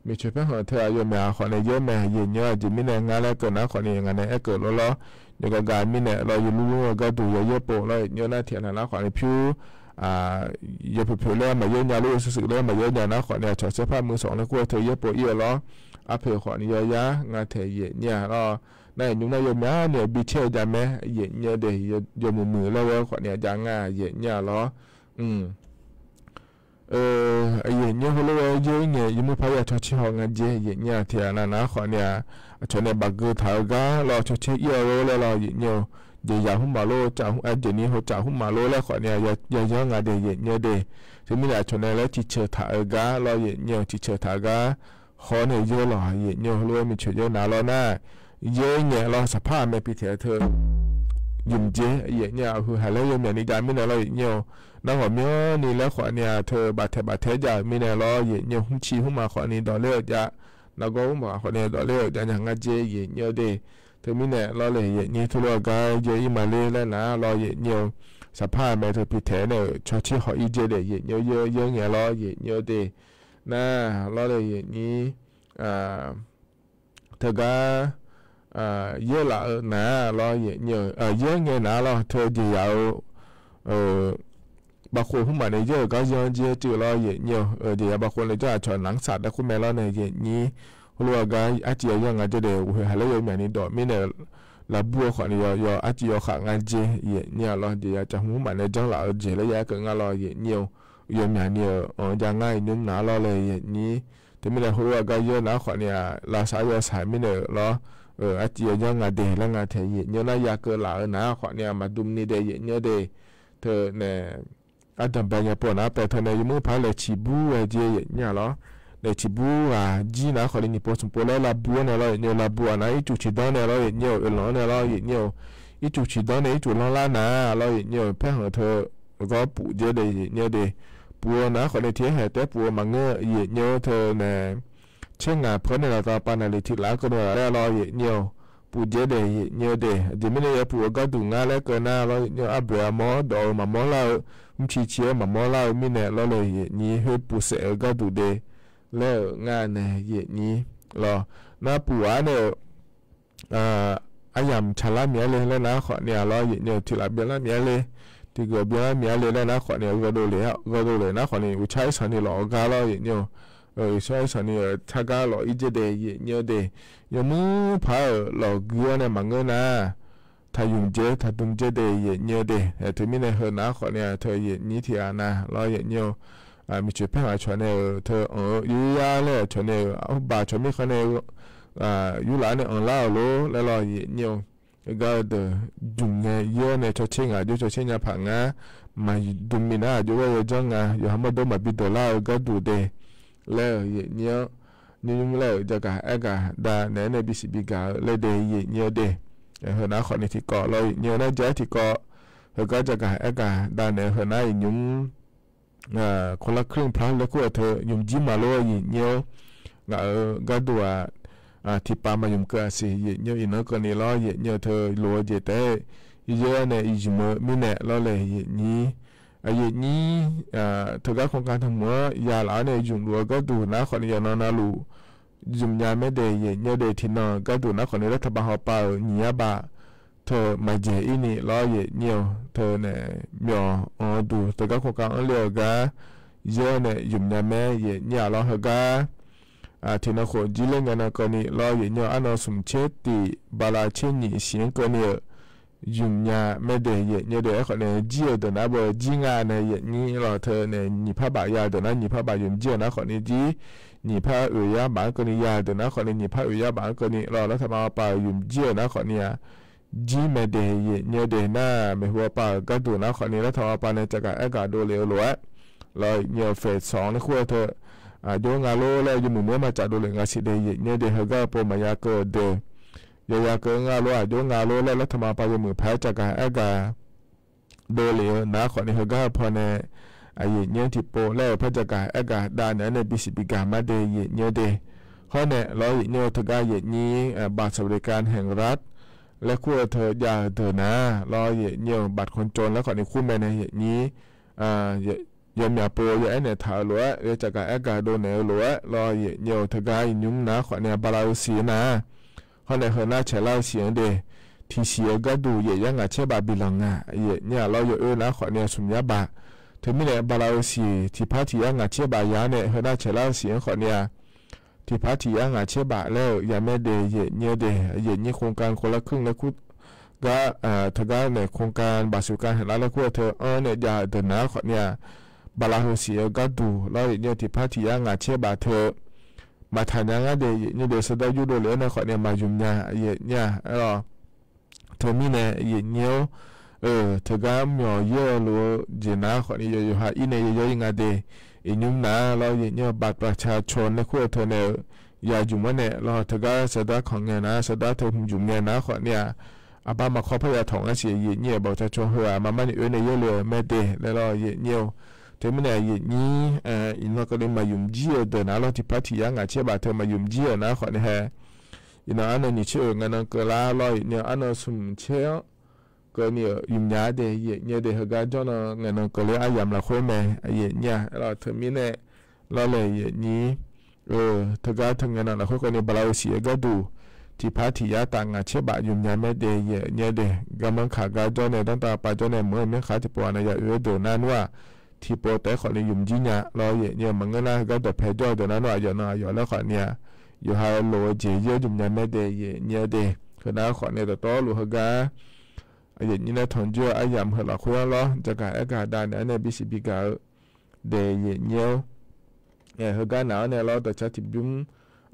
မ့ၢ်ဆၢဖဲဟီၣ်ထၢၣ်အယိာ်မ့ၢ်ဟးဃီန့ၣ် ယဲၢ်မ့ၢ်ယဲၢ်ညီ ယမံန့ၣ် ငါလၢကၢၣ်နၤဃီန့ၣ် ယငါန့ၣ် အဲၣ်ကၢၣ်လိၤလီၤ ယကဂၤမံန့ၣ်လီၤ ယလူလီၤဂၤဒိၣ်ယဲၢ်ယဲၢ်ပိာ်လီၤ ယဲၢ်ညီ နၤထံၣ်နၤနၤဃီန့ၣ် ဖၠူ ယဲၢ်ဖုၣ်ဖုၣ်လၢမၤယဲၢ်ညါ လၢယဲၢ်စုာ်စုာ်လၢမၤယဲၢ်ညါနၤဃီန့ၣ် အဆီၣ်စဲးဖးမုၢ်စီၤလၢခိၣ်ထၢၣ်ယဲၢ်ပိာ်အံၤလီၤ အဖုၣ်ဃီန့ၣ် ယဲၢ်ယါ ငါထဲယဲၢ်ညီလီၤ နၤအံၤညိမ့ၢ်ယဲၢ်မ့ၢ်န့ၣ် ဘံၣ်ဆဲးယၤမဲာ် ယဲၢ်ညီဒဲး ယဲၢ်မုာ်မုာ်လၢဝဲဃီန့ၣ် ယၤငါယဲၢ်ညီလီၤ ယဲၢ်ညီ ဟိလီၤဝဲ ယဲၢ်အံၤငဲၤ ယမုၢ်ဖးယၤဆီၣ်ဆံဟီၣ်ငါယဲၢ် ယဲၢ်ညီ ထံၣ်နၤနၤဃီန့ၣ် အဆီၣ်န့ၣ် ဘၣ်ဂ့ၤထၢၣ်အဂၤလီၤ ဆီၣ်ဆံအံၣ်အဂၤလဲၣ်လီၤ ယဲၢ်ညီ ယဲၢ်ယၤဟုမးလိ အဒဲးနံၤဟို ကၠၢ်ဟုမးလိလၢဃီန့ၣ် ယဲၢ်ညီ ငါဒဲး ယဲၢ်ညီဒဲး ထၢၣ်မံန့ၣ် အဆီၣ်န့ၣ်လၢ ထံၣ်ဆၢၣ်ထၢၣ်အဂၤလီၤ ယဲၢ်ညီ ထံၣ်ဆၢၣ်ထၢၣ်အဂၤ ဃီန့ၣ်ယဲၢ်လီၤ ယဲၢ်ညီ ဟိလီၤဝဲ မ့ၢ်ဆၢၣ်ယဲၢ်နၤလီၤနၤ ယဲၢ်အံၤငဲၤလီၤ စဖးအမဲာ်ဖံးထဲးထၢၣ် ယုၢ်မ့ၢ်က့ ယဲၢ်ညီ အဟုဟဲလၢယဲၢ်မံန့ၣ် ယၤမံန့ၣ်လီၤ ယဲၢ်ညီ နဂီၢ်မံန့ၣ်လၢဃီန့ၣ် ထၢၣ်ဘၣ်ထဲးဘၣ်ထဲးယၤမံန့ၣ်လီၤ ယဲၢ်ညီ ဟုဆံဟုမးဃီန့ၣ် ဒီးလၢယၤ နဂီၢ်ဟုမးဃီန့ၣ် ဒီးလၢယၤ ယၤငါယဲၢ် ယဲၢ်ညီဒဲး ထၢၣ်မံန့ၣ်လီၤလၢယဲၢ်ညီ ထူလီၤအဂၤ ယဲၢ်အံၤမၤလ့လၢနၤလီၤ ယဲၢ်ညီ စဖးအမဲာ်ထၢၣ်ဖံးထဲးန့ၣ် ဆီၣ်ဆံဟီၣ်အံၤယဲၢ်ဒဲး ယဲၢ်ညီ ယဲၢ် ယဲၢ်အံၤငဲၤလီၤ ယဲၢ်ညီဒဲး နၤ လီၤလၢယဲၢ်ညီ တဂၤ ယဲၢ်လးအၢနၤလီၤ ယဲၢ်ညီ ယဲၢ်အံၤငဲၤနၤလီၤ ထၢၣ်ယဲၢ်ယၤဧိၤ ဘၣ်ဃိဟုမးန့ၣ် ယဲၢ်ဂၤယီကဲစုလီၤ ယဲၢ်ညီ ယဲၢ်ယၤဘၣ်ဃိန့ၣ် ယဲၢ်အဆီၣ်နၢ်စၢ်တၢ်ခိၣ်မဲာ်လီၤန့ၣ် ယဲၢ်ညီ ဟိုလိုအဂၤ အါတံယီၤယီငါကၠီဒဲး ဟဲလၢယီၤမၠးနံၤဒီး မ့ၢ်နဲၣ် လၢဘူအီၤဃီးန့ၣ် ယီၤ ယီၤအါတံယီၤဃာ်ငါကၠီ ယဲၢ်နံၣ်အလီၢ် ယဲၢ်ယၤကၠီ မူမးနဲၣ် ကၠီလၢအကၠီလၢယဲၢ်ကငါလီၤ ယဲၢ်နံၣ်ဧိၤ ယီၤမၠးနံၤဧိၤ အီၤ ယၤငါအံၤ နုမ်နၤလီၤလၢယဲၢ်နံၣ် တမ့ၢ်လၢဟိုလိုအဂၤယီၤနၤဃီးန့ၣ် လၢစးယီၤစးမ့ၢ်နဲၣ်လီၤ အါတံယီၤယီငါဒဲး လၢငါထဲ ယဲၢ်နံၣ်ဧိၤ ယၤကလးဧိၤနၤဃီးန့ၣ် မၤဒုးမနုၤဒဲး ယဲၢ်နံၣ်ဧိၤဒဲး ထၢၣ်နဲၣ် အဒံဘဲညါပိာ်နၤ ပဲာ်ထၢၣ်နဲၣ် ယမုၢ်ဖးလဲၣ်ဆံးဘူးဝဲကၠီ ယဲၢ်နံၣ်ဧိၤလီၤ လဲၣ်ဆံးဘူးဂၤ ကၠီနၤဃီးန့ၣ် နံၣ်ပိာ်ဆူၣ်ပိာ်လၢလၢဘူန့ၣ်လီၤ ယဲၢ်နံၣ်ဧိၤ လၢဘူအနၤ အံၣ်စူၣ်ဆံးဒီးနဲၣ်လီၤ ယဲၢ်နံၣ်ဧိၤ အလီၢ်န့ၣ်လီၤ ယဲၢ်နံၣ်ဧိၤ အံၣ်စူၣ်ဆံးဒီးနဲၣ် အံၣ်စူၣ်လီၢ်လၢနၤလီၤ ယဲၢ်နံၣ်ဧိၤ ဖဲဟီၣ်ထၢၣ် ဂီၢ်ပူၤကၠီဒဲး ယဲၢ်နံၣ်ဧိၤဒဲး ပူၤနၤဃီးန့ၣ် ထံဟဲတဲပူၤမၤငၢၢ် ယဲၢ်နံၣ်ဧိၤ ထၢၣ်နဲၣ် ဆ့ငါဖၢန့ၣ်လီၤ တၢ်ပာ်နၤလံထံလၢကနီၤလၢလီၤ ယဲၢ်နံၣ်ဧိၤ ပူၤကၠီဒဲး ယဲၢ်နံၣ်ဧိၤဒဲး ဒ်မ့ၢ်န့ၣ် ယပူၤအဂၤဒူၣ်ငါလၢကနၤလီၤ ယဲၢ်နံၣ်ဧိၤ အဘျဲၣ်အမီၢ် ဒီးအမၤမီၢ်လၢဧိၤ မုၢ်ဆံးဆံးမၤမီၢ်လၢဧိၤ မ့ၢ်နဲၣ်လီၤလၢ ယဲၢ်နံၣ်ဧိၤ ဟဲပူၤစဲးအဂၤဒူၣ်ဒဲး လၢဧိၤ ငါနဲၣ် ယဲၢ်နံၣ်လီၤ နပူၤဧါန့ၣ် အယၤဆါလၢမံၤအါလဲၣ် လၢနၤဃီးန့ၣ်လီၤ ယဲၢ်နံၣ်ဧိၤ ထံလၢဘျဲလၢမံၤအါလဲၣ် ထံဂီၤဘျဲလၢမံၤအါလဲၣ် လၢနၤဃီးန့ၣ် ဂီၢ်ဒိၣ်လဲၣ် ဂီၢ်ဒိၣ်လဲၣ် နၤဃီးန့ၣ် အူဆါအ့ၣ်စီၤန့ၣ်လီၤအဂၤလီၤ ယဲၢ်နံၣ်ဧိၤ အူဆါအ့ၣ်စီၤန့ၣ် ဆါဂၤလီၤအံၤကၠီဒဲး ယဲၢ်နံၣ်ဧိၤဒဲး ယမုၢ်ဖးလီၤဂုၤအီၤနဲၣ် မၤငၢၢ်နၤ ထၢၣ်ယုၢ်ကၠီ ထၢၣ်ဒုးကၠီဒဲး ယဲၢ်နံၣ်ဧိၤဒဲး ထၢၣ်မ့ၢ်နဲၣ် ဟၢၣ်နၤဃီးန့ၣ် ထၢၣ်ယဲၢ်နံၣ်ထံၣ်အနၤလီၤ ယဲၢ်နံၣ်ဧိၤ မ့ၢ်ဆၢဖဲဟးဆီၣ်န့ၣ် ထၢၣ် အီၤ ယုယါလဲၣ် ဆီၣ်န့ၣ် အဘၣ်ဆီၣ်မ့ၢ်ဃီန့ၣ် ယူလၢန့ၣ် အီၤလၢအီၤလီၤ လၢလီၤ ယဲၢ်နံၣ်ဧိၤ အဂၤဒၢး ယုၢ်ငဲယဲၢ်န့ၣ် ဆီၣ်ဆ့ငါ ယိၣ်ဆီၣ်ဆ့ညါဖးငါ မၤဒုးမံၤနၤ ယိၣ်ဝဲယဲၢ်ကၠီငါ ယဟးမီၢ်ဒိၣ်မၤဘံဒိၣ်လၢအဂၤဒူၣ်ဒဲး လၢယဲၢ်နံၣ်ဧိၤ နံၣ်နံၣ်လၢ ယကၤအဲၣ်ကၤဒါနဲၣ် နဲၣ်ဘံစံးဘံကၤလၢဒဲး ယဲၢ်နံၣ်ဧိၤဒဲး ဟၢၣ်နၤဃီးန့ၣ်ထံကီၢ်လီၤ ယဲၢ်နံၣ်ဧိၤ နၤကၠီထံကီၢ် ဟၢၣ်ကၤယကၤအဲၣ်ကၤဒါနဲၣ် ဟၢၣ်နၤအံၤ ယုၢ် คนละครึ่ง ဖျါလၢခိၣ်အထၢၣ် ယုၢ်ကၠံမၤလိ ယဲၢ်နံၣ်ဧိၤ ဂၤအဂၤဒူၣ်ဧါ ထံပၤမၤယုၢ်ကၢအစ့ၢ် ယဲၢ်နံၣ်ဧိၤ အံၤနီၢ်ကီၢ်န့ၣ်လီၤ ယဲၢ်နံၣ်ဧိၤ ထၢၣ်လိာ်ဝဲကၠီတဲ ယဲၢ်န့ၣ် ယုၢ်မုၢ်မံၤနဲၣ်လီၤလၢယဲၢ်နံၣ် အယဲၢ်နံၣ် ထၢၣ်ဂၤ โครงการ တမူၤ ယၤလီၤန့ၣ် ယုၢ်လိာ်အဂၤဒူၣ်နၤဃီးန့ၣ် ယနီၢ်နၤလူၤ ယုၢ်မံၤညါမဲဒဲး ယဲၢ်နံၣ်ဧိၤဒဲး ထံၣ်နီၢ်အဂၤဒူၣ်နၤဃီးန့ၣ် လၢထးဘးဟီၣ်ပၤဧိၤ နံၣ်ယါဘး ထၢၣ်မၤယဲၢ်အံၤန့ၣ်လီၤ ယဲၢ်နံၣ်ဧိၤ ထၢၣ်န့ၣ် မၠီၣ်အီၤဒူၣ် ထၢၣ်ဂၤ โครงการ အီၤလၢအဂၤ ယဲၢ်န့ၣ် ယုၢ်မံၤညါမဲ ယဲၢ်နံၣ်ဧိၤလီၤ ဟၢၣ်ဂၤ ထံၣ်နီၢ်ခိၣ်ကၠံလၢငဲၤနီၢ်ကီၢ်န့ၣ်လီၤ ယဲၢ်နံၣ်ဧိၤ အနီၢ်ဆူၣ်ဆ့တံၢ် ဘၤလးဆ့နံၣ် စံၣ်ကီၢ်န့ၣ် ယုၢ်မံၤညါမဲဒဲး ယဲၢ်နံၣ်ဧိၤဒဲး အဃိန့ၣ် ကၠံအီၤဒၢးနၤဘၣ် ကၠံငါန့ၣ် ယဲၢ်နံၣ်လီၤ ထၢၣ်န့ၣ် နံၣ်ဖးဘးယၤဒၢးနၤ နံၣ်ဖးဘးယုၢ်ကၠံအီၤနၤဃီးန့ၣ်ကၠံ နံၣ်ဖးအုၣ်ယါဘးကီၢ်န့ၣ် ယၤဒၢးနၤဃီးန့ၣ် နံၣ်ဖးအုၣ်ယါဘးကီၢ်န့ၣ်လီၤ လၢထးဘးဟီၣ်ပၤဧိၤ ယုၢ်ကၠံအီၤနၤဃီးန့ၣ်ဧါ ကၠံမဲဒဲး ယဲၢ်နံၣ်ဧိၤဒဲး နမ့ၢ်ဟူအပၢ်ဂၤဒိၣ်နၤဃီးန့ၣ် လၢထးဘးဟီၣ်ပၤန့ၣ် ကၠီကၤအဲၣ်ကၤဒိၣ်လၢအလိၤဝဲ လီၤ ယဲၢ်နံၣ်ဧိၤ phase သွင် လၢခိၣ်အထၢၣ် ယိၣ်ငါလိၤလၢယမုၢ်မ့ၢ်မၤစၢ်ဒိၣ်လၢ ငါစံးဒဲး ယဲၢ်နံၣ်ဧိၤဒဲး ဟၢၣ်ဂၤပိာ်မၤယၤကၢၢ်ဒၢး ယၤယၤကၢၢ်ငါလိၤ ယိၣ်ငါလိၤလၢ လၢထးဘးဟီၣ်ပၤယမုၢ်ဖး ကၠီကၤအဲၣ်ကၤ ဒိၣ်လၢအနၤဃီးန့ၣ် ဟၢၣ်ဂၤဖီန့ၣ် အယဲၢ်နံၣ်ထံၣ်ပိာ်လၢဖဲကၠီကၤအဲၣ်ကၤဒါနဲၣ် နဲၣ်ဘံစံးဘံကၤမၤဒဲး ယဲၢ်နံၣ်ဧိၤဒဲး ဃီန့ၣ်လီၤ ယဲၢ်နံၣ်ဧိၤ ဟၢၣ်ဂၤ ယဲၢ်နံၣ် บัตรสวัสดิการแห่งรัฐ လၢခိၣ်အထၢၣ်ယၤဒၢးနၤ လီၤ ယဲၢ်နံၣ်ဧိၤ บัตรคนจน လၢဃီးန့ၣ် ခူမဲန့ၣ် ယဲၢ်နံၣ် ယမၠါပိာ် ယအဲၣ်နဲၣ်ထးအလိၤဝဲ ယကၠီကၤအဲၣ်ကၤဒိၣ်နဲၣ်အလိၤဝဲ လီၤ ယဲၢ်နံၣ်ဧိၤ ဟၢၣ်ဂၤယုၢ်နၤဃီးန့ၣ် ဘၤလးဧိၤစံၣ်နၤ ဃီန့ၣ် ဟၢၣ်နၤဆဲးလၢဧိၤစံၣ်ဧိၤဒဲး ထံၣ်စံၣ်အဂၤဒူၣ် ယဲၢ်ယါငါးဆဲးဘး ဘံၣ်လီၤငါ ယဲၢ်နံၣ်ဧိၤလီၤ ယအိၣ်နၤဃီးန့ၣ် ဆူၣ်ယါဘး ထၢၣ်မံၤန့ၣ် ဘၤလးဧိၤစံၣ် ထံၣ်ဖးထံၣ်ယါငါးဆဲးဘးယၤန့ၣ် ဟၢၣ်နၤဆဲးလၢဧိၤစံၣ်အဃီးန့ၣ် ထံၣ်ဖးထံၣ်ယါငါးဆဲးဘးလၢယၤမဲဒဲး ယဲၢ်နံၣ်ဧိၤဒဲး ယဲၢ်နံၣ် โครงการคนละครึ่ง လၢခိၣ် ဂၤ ထၢၣ်ဂၤန့ၣ် โครงการบัตรสวัสดิการแห่งรัฐ လၢခိၣ်အထၢၣ်အီၤန့ၣ် ယၤဒၢးနၤဃီးန့ၣ် ဘၤလးဧိၤစံၣ်အဂၤဒူၣ် လီၤ ယဲၢ်နံၣ်ဧိၤ ထံၣ်ဖးထံၣ်ယါငါးဆဲးဘးထၢၣ် မၤထးညါငါဒဲး ယဲၢ်နံၣ်ဧိၤဒဲး ဆၢဒၢယူၢ်ဒိၣ်လၢအနၤဃီးန့ၣ် မၤယုၢ်မံၤညါ ယဲၢ်နံၣ်ဧိၤလီၤ ထၢၣ်မံၤန့ၣ် ယဲၢ်နံၣ်ဧိၤ ထၢၣ်ဂၤမၠီၣ်ယဲၢ်လိၤ ယဲၢ်နံၣ်ဃီးန့ၣ် ယဲၢ်ယဲၢ်ဟးအံၤန့ၣ် ယဲၢ်ယဲၢ်ယဲၢ်ငါဒဲး အံၤယုၢ်နၤလီၤ ယဲၢ်နံၣ်ဧိၤ บัตรประชาชน လၢခိၣ်အထၢၣ်န့ၣ် ယၤယုၢ်မံၤန့ၣ်လီၤ ထၢၣ်ဂၤ ဆၢဒၢခီၣ်ငဲၤနၤ ဆၢဒၢထၢၣ်ယုၢ်ငဲၤနၤဃီးန့ၣ် အဘၣ်မၤခီဖးယၤထီၣ်ငါစံၣ် ယဲၢ်နံၣ်ဧိၤ ဘၣ်ဆၣ်ဆိၣ်ဟၢၣ် မၤမၤန့ၣ်အၢန့ၣ် ယဲၢ်လၢမဲဒဲး လၢလီၤ ယဲၢ်နံၣ်ဧိၤ ထၢၣ်မံၤန့ၣ် ယဲၢ်နံၣ် အံၤနီၢ်ကီၢ်န့ၣ် မၤယုၢ်မံၤယဲၢ်ဒၢးနၤလီၤ ထံၣ်ဖးထံၣ်ယါငါးဆဲးဘးထၢၣ် မၤယုၢ်မံၤယဲၢ်နၤဃီးန့ၣ်ဟဲ အံၤနီၢ်အါနီၢ်နံၣ်ဆဲးဧိၤ ငဲၤနီၢ်ကၢၤလါလီၤ ယဲၢ်နံၣ်ဧိၤ အါနီၢ်ဆူၣ်ဆဲး ကၢန့ၣ် ယုၢ်ညါဒဲး ယဲၢ်နံၣ်ဧိၤဒဲး ဟၢၣ်ဂၤကၠီနီၢ် ငဲၤနီၢ်ကၢၤလၢအယၤမျးခွဲမဲ ယဲၢ်နံၣ်ဧိၤ လီၤ ထၢၣ်မံၤန့ၣ် လီၤလၢယဲၢ်နံၣ် ထၢၣ်ဂၤထၢၣ်ငဲၤနီၢ် လၢခိၣ်ကီၢ်န့ၣ် ဘၤလးဧိၤစံၣ်အဂၤဒူၣ် ထံၣ်ဖးထံၣ်ယါတၢ်ငါးဆဲးဘး ယုၢ်ညါမဲဒဲး ယဲၢ်နံၣ်ဧိၤဒဲး ကမၢခးဂၤကၠီန့ၣ် ဒီတၢ်ပာ်ကၠီန့ၣ် မ့ၢ်မ့ၢ်ခးထံၣ်ပိာ်အနၤယၤအၢဒိၣ်နၤနွါ ထံၣ်ပိာ်တဲဃီးန့ၣ် ယုၢ်မံၤယါ လီၤ ယဲၢ်နံၣ်ဧိၤ မၤငၢၢ်နၤ ဟၢၣ်ဂၤဒီးဖဲကၠီဒိၣ်နၤနွါ ယဲၢ်နံၣ်ဧိၤ ယဲၢ်လၢဃီးန့ၣ် ယိၤဟၣ်လိာ်အီၤ ယဲၢ်ယိၤ ယုမ်ၺ်ၺၢ်မဲဒဲး ယဲၢ်ညိၣ်ဒဲး ဟၢၣ်နါဃိးန့ၣ် တတီလိာ်ဟၢဂၤ အယဲၢ်ညိၣ်န့ၣ် ထွန်ကြိုး အယၢမ်ၣ်ဟၢၣ်လီၤခွဲးလီၤ ကၠၢကၣ်အဲၣ်ကၣ်ဒၣ်န့ၣ် အန့ၣ်ဘံၣ်စံးဘံၣ်ကၣ်ဧၢ ဒဲးယဲၢ်ညိၣ် အဲ ဟၢဂၤန့ၣ် အန့ၣ်လီၤ တၢ်ဆါထံၣ်ဘုၣ်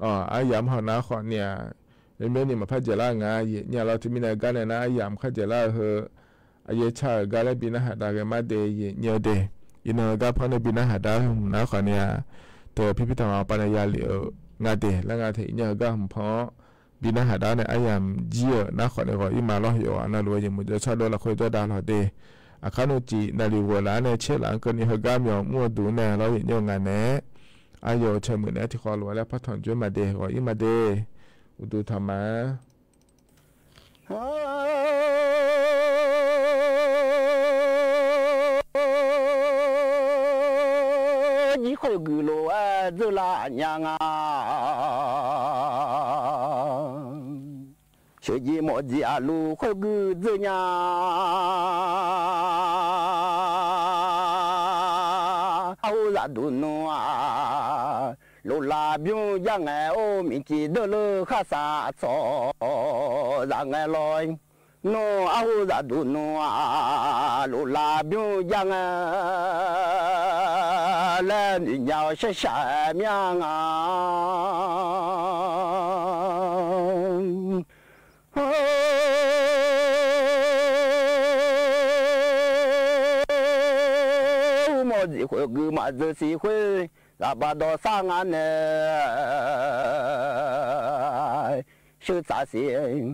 အီၤ အယၢမ်ၣ်ဟၢၣ်နါဃိးန့ၣ် မ့မ့ၢ်န့ၣ် မၤဖးယဲၢ်လၢအငါ ယဲၢ်ညိၣ်လီၤ တမံၤန့ၣ် ဟၢဂၤန့ၣ်နၤ အယၢမ်ၣ်ဖးယဲၢ်လၢအဟၢ အယဲၢ်ဆၣ်ဟၢဂၤလၢဘံၣ်နါဟၢၣ်တၢ်ဂဲၤမးဒဲး ယဲၢ်ညိၣ်ဒဲး ယနီၢ်ဟၢဂၤဖီန့ၣ် ဘံၣ်နါဟၢၣ်တၢ် နါဃိးန့ၣ် တဖံးဖံးတၢ်မၤပာ်န့ၣ် ယၤလံ အငါဒဲး လၢငါထဲ ယဲၢ်ညိၣ်ဟၢဂၤ ဟၢၣ်ဖီ ဘံၣ်နါဟၢၣ်တၢ်န့ၣ် အယၢမ်ၣ်ယံၤဧၢ နါဃိးန့ၣ်ဂီၢ် အံၤမးလီၤ ယိၤဟၣ်နၢ်လိၤဝဲ ယမိၢ်ကၠီဆၣ်ဒိၣ်လၢခွဲးကၠီဒါလီၤဒဲး အခါနုၢ်ကံၣ် နၣ်လံၤဝဲလၢအန့ၣ် ဆဲးလၢအကၢၢ် နံၣ်ဟၢဂၤမ့ၢ်အီၤ မူအဒူၣ်န့ၣ်လီၤ ယဲၢ်ညိၣ်ငါန့ၣ် အယိၣ်ဆၢမုၢ်န့ၣ် ထံၣ်ဃီလိာ်ဝဲလၢဖးထွန်ကြိုးမးဒဲး ဂီၢ်အံၤမးဒဲး အူဒူၣ်ထီၣ်မး ယံၤဃုာ်ဂုာ်လိာ်ဝဲ ဒုးလၢညါငါ ဆၢယံၤမီၣ်ဒံၣ်အလူ ဃုာ်ဂုာ်ဒုးညါ အဟူးသးဒူၣ်နူၤဧါ လိၣ်လၢဘျုးယါငဲၤ အိၣ်မံၤကံၤဒၢလၢဃၣ်စးအစီၤ သးငဲၤလီၤ နူၤအဟူးသးဒူၣ်နူၤဧါ လိၣ်လၢဘျုးယါငဲၤ လဲၤနုာ်ညါအီၤရှဲရှးမ့ၢ်ဧါငါ မီၣ်ဒံၣ်ဃုာ်ဂုာ်မး ဒုးစံးဃုာ် သးဘၣ်ဒီးသးငါန့ၣ် ဆှၢသးစ့ၢ်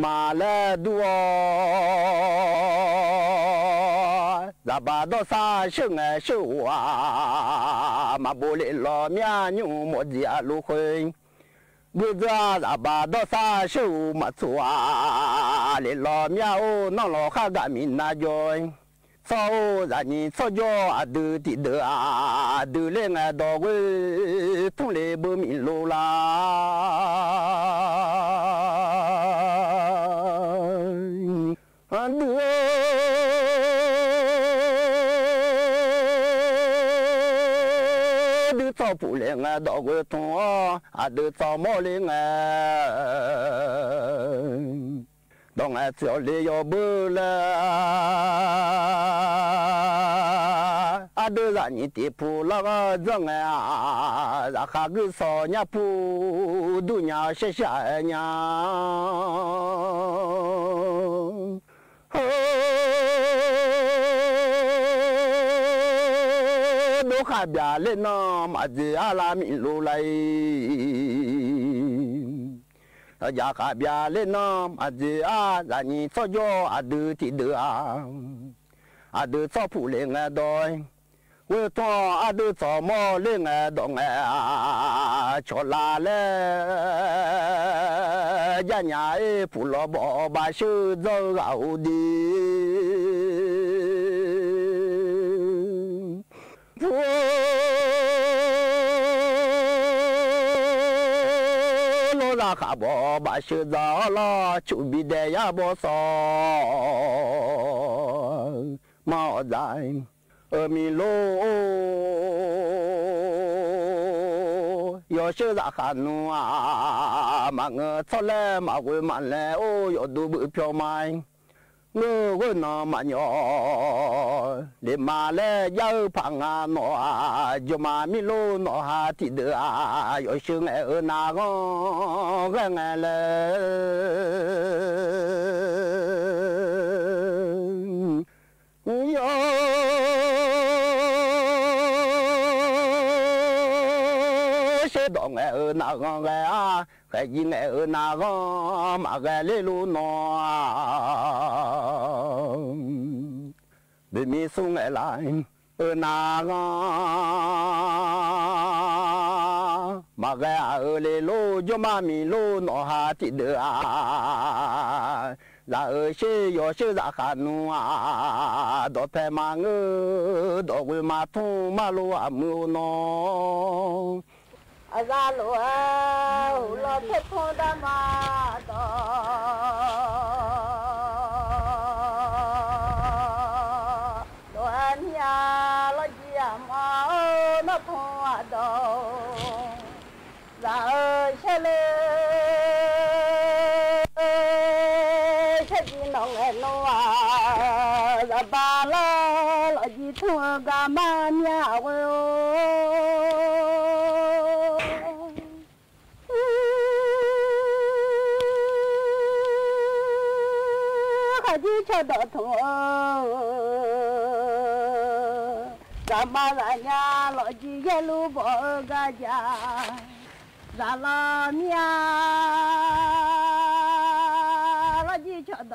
မၤလဲၤဒုးအီၤ သးဘၣ်ဒီးသးဆှၢငဲၤဆှၢဝါ မၤဘိးလ့ၤလီၤမၠၣ်ညူမီၣ်ဒံၣ်အလူဃုာ် ဂုာ်ဒုးသးဘၣ်ဒီးသးဆှၢဝါ မၤဆိၣ်ဝါ လ့ၤလီၤမၠၣ်အိၣ်နီၢ်လီၤဃၣ်ဂၤမံၤနါယွၤ သီအိၣ်သးနံၤသီကၠီအဒုးထံၣ်ဒုးဧါ ဒုးလ့ငဲၤဒီးဝဲ ထူၣ်လ့ဘၢမံၤလိလၢ ဒုး ဒုးထီၣ်ပူၤလ့ငဲၤဒီးဝဲထူၣ်အီၤ အဒုးထီၣ်မီၣ်လ့ငဲၤ ဒီးငဲၤထီၣ်လ့ယီၤဘၢလၢ အဒုးသးနံၤတ့ၢ်ဖူလီၤ ဒုးငဲၤ သးဃးဂုာ်စီၤညါပူၤ ဒုးညါရှဲရှးညါ ဒိးဃာ်ဘျါလ့နီၢ် မၤစၢၤအါလၢမံၤလိလၢအံၤ ဒီးယဃာ်ဘျါလ့နီၢ် မၤစၢၤအါ သးနံၤထီၣ်ယီၤ အဒုးထံၣ်ဒုးဧါ အဒုးထီၣ်ပူၤလ့ငဲၤဒီး ဝဲထီၣ်အဒုးထီၣ်မီၣ်လ့ငဲၤဒီးငဲၤ ဆီၣ်လၢလဲၣ် ယညါအ့ၣ် ပူၤလီၤဘီဘၣ်ဆှၢဒီးဂၤအိၣ်ဒံး ဖိလီၤသးဃးဘီဘၣ်ဆှၢဒီးလီၤ ဆူၣ်ဘံဒဲးယါဘီစီၤ မၤအီၣ်ဒၣ် အၢမံၤလိ ယီၤဆှၢသးဃးနူၤဧါ မၤငၢၤထီၣ်လဲၣ် မၤဝဲမၤလဲၣ် အိၣ်ယီၤဒူဘုးဖျီမါ ဂၢၢ်ဂၢၢ်နီၢ်မးညီ လ့မၤလဲၣ် ယါအၢဖးငါနီၢ်ဧါ ယိၤမးမံၤလိနီၢ်ဟါထံၣ်ဒုးဧါ ယီၤဆှၢငဲၤအၢနၤဂီၢ် ဂဲၤငဲၤလဲၣ် ယီၤ ဆှၢဒီးငဲၤအၢနၤဂီၢ်ဂဲၤဧါ ဂဲၤယံၤငဲၤအၢနၤဂီၢ် မၤဂဲၤလ့လိနီၢ်ဧါ ဘုးမံၤဆူငဲၤလၢ အၢနၤဂီၢ် မၤဂဲၤအၢလ့လိ ယိၤမးမံၤလိနီၢ်ဟါထံၣ်ဒုးဧါ သးအၢဆှၢယီၤဆှၢသးဃးနူၤဧါ ဒီးဖဲမၤငၢၤ ဒီးဝဲမၤထူၣ်မၤလိအမုၢ်အိၣ်နီၢ် အသးလိာ်ဧၢ ဟူးလီၤထဲထူၣ်တၢ်မၤဒီး ဒီးအနံၣ်အလီၢ်ယံၤအမၤအိၣ်နီၢ်ထူၣ်အဒီး သးအၢ ဆၢလၢ ဆၢကံၣ်နီၣ်ငဲၢ်နီၣ်ဧါ ရဘၣ်လီၤ လီၤကံၣ်ထူၣ်အဂၤ မၤမၠါဝဲအိၣ် ခီၣ်ကံၣ်ဆီၣ်ဒီးထူၣ်ဧၢ, ရမၤရညါ လီၤကံၣ်ယဲၢ်လူဘီၣ်အဂၤယၤ, ရၤလီၤမၠါ လီၤကံၣ်ဆီၣ်ဒီးအဖၢ ရၤ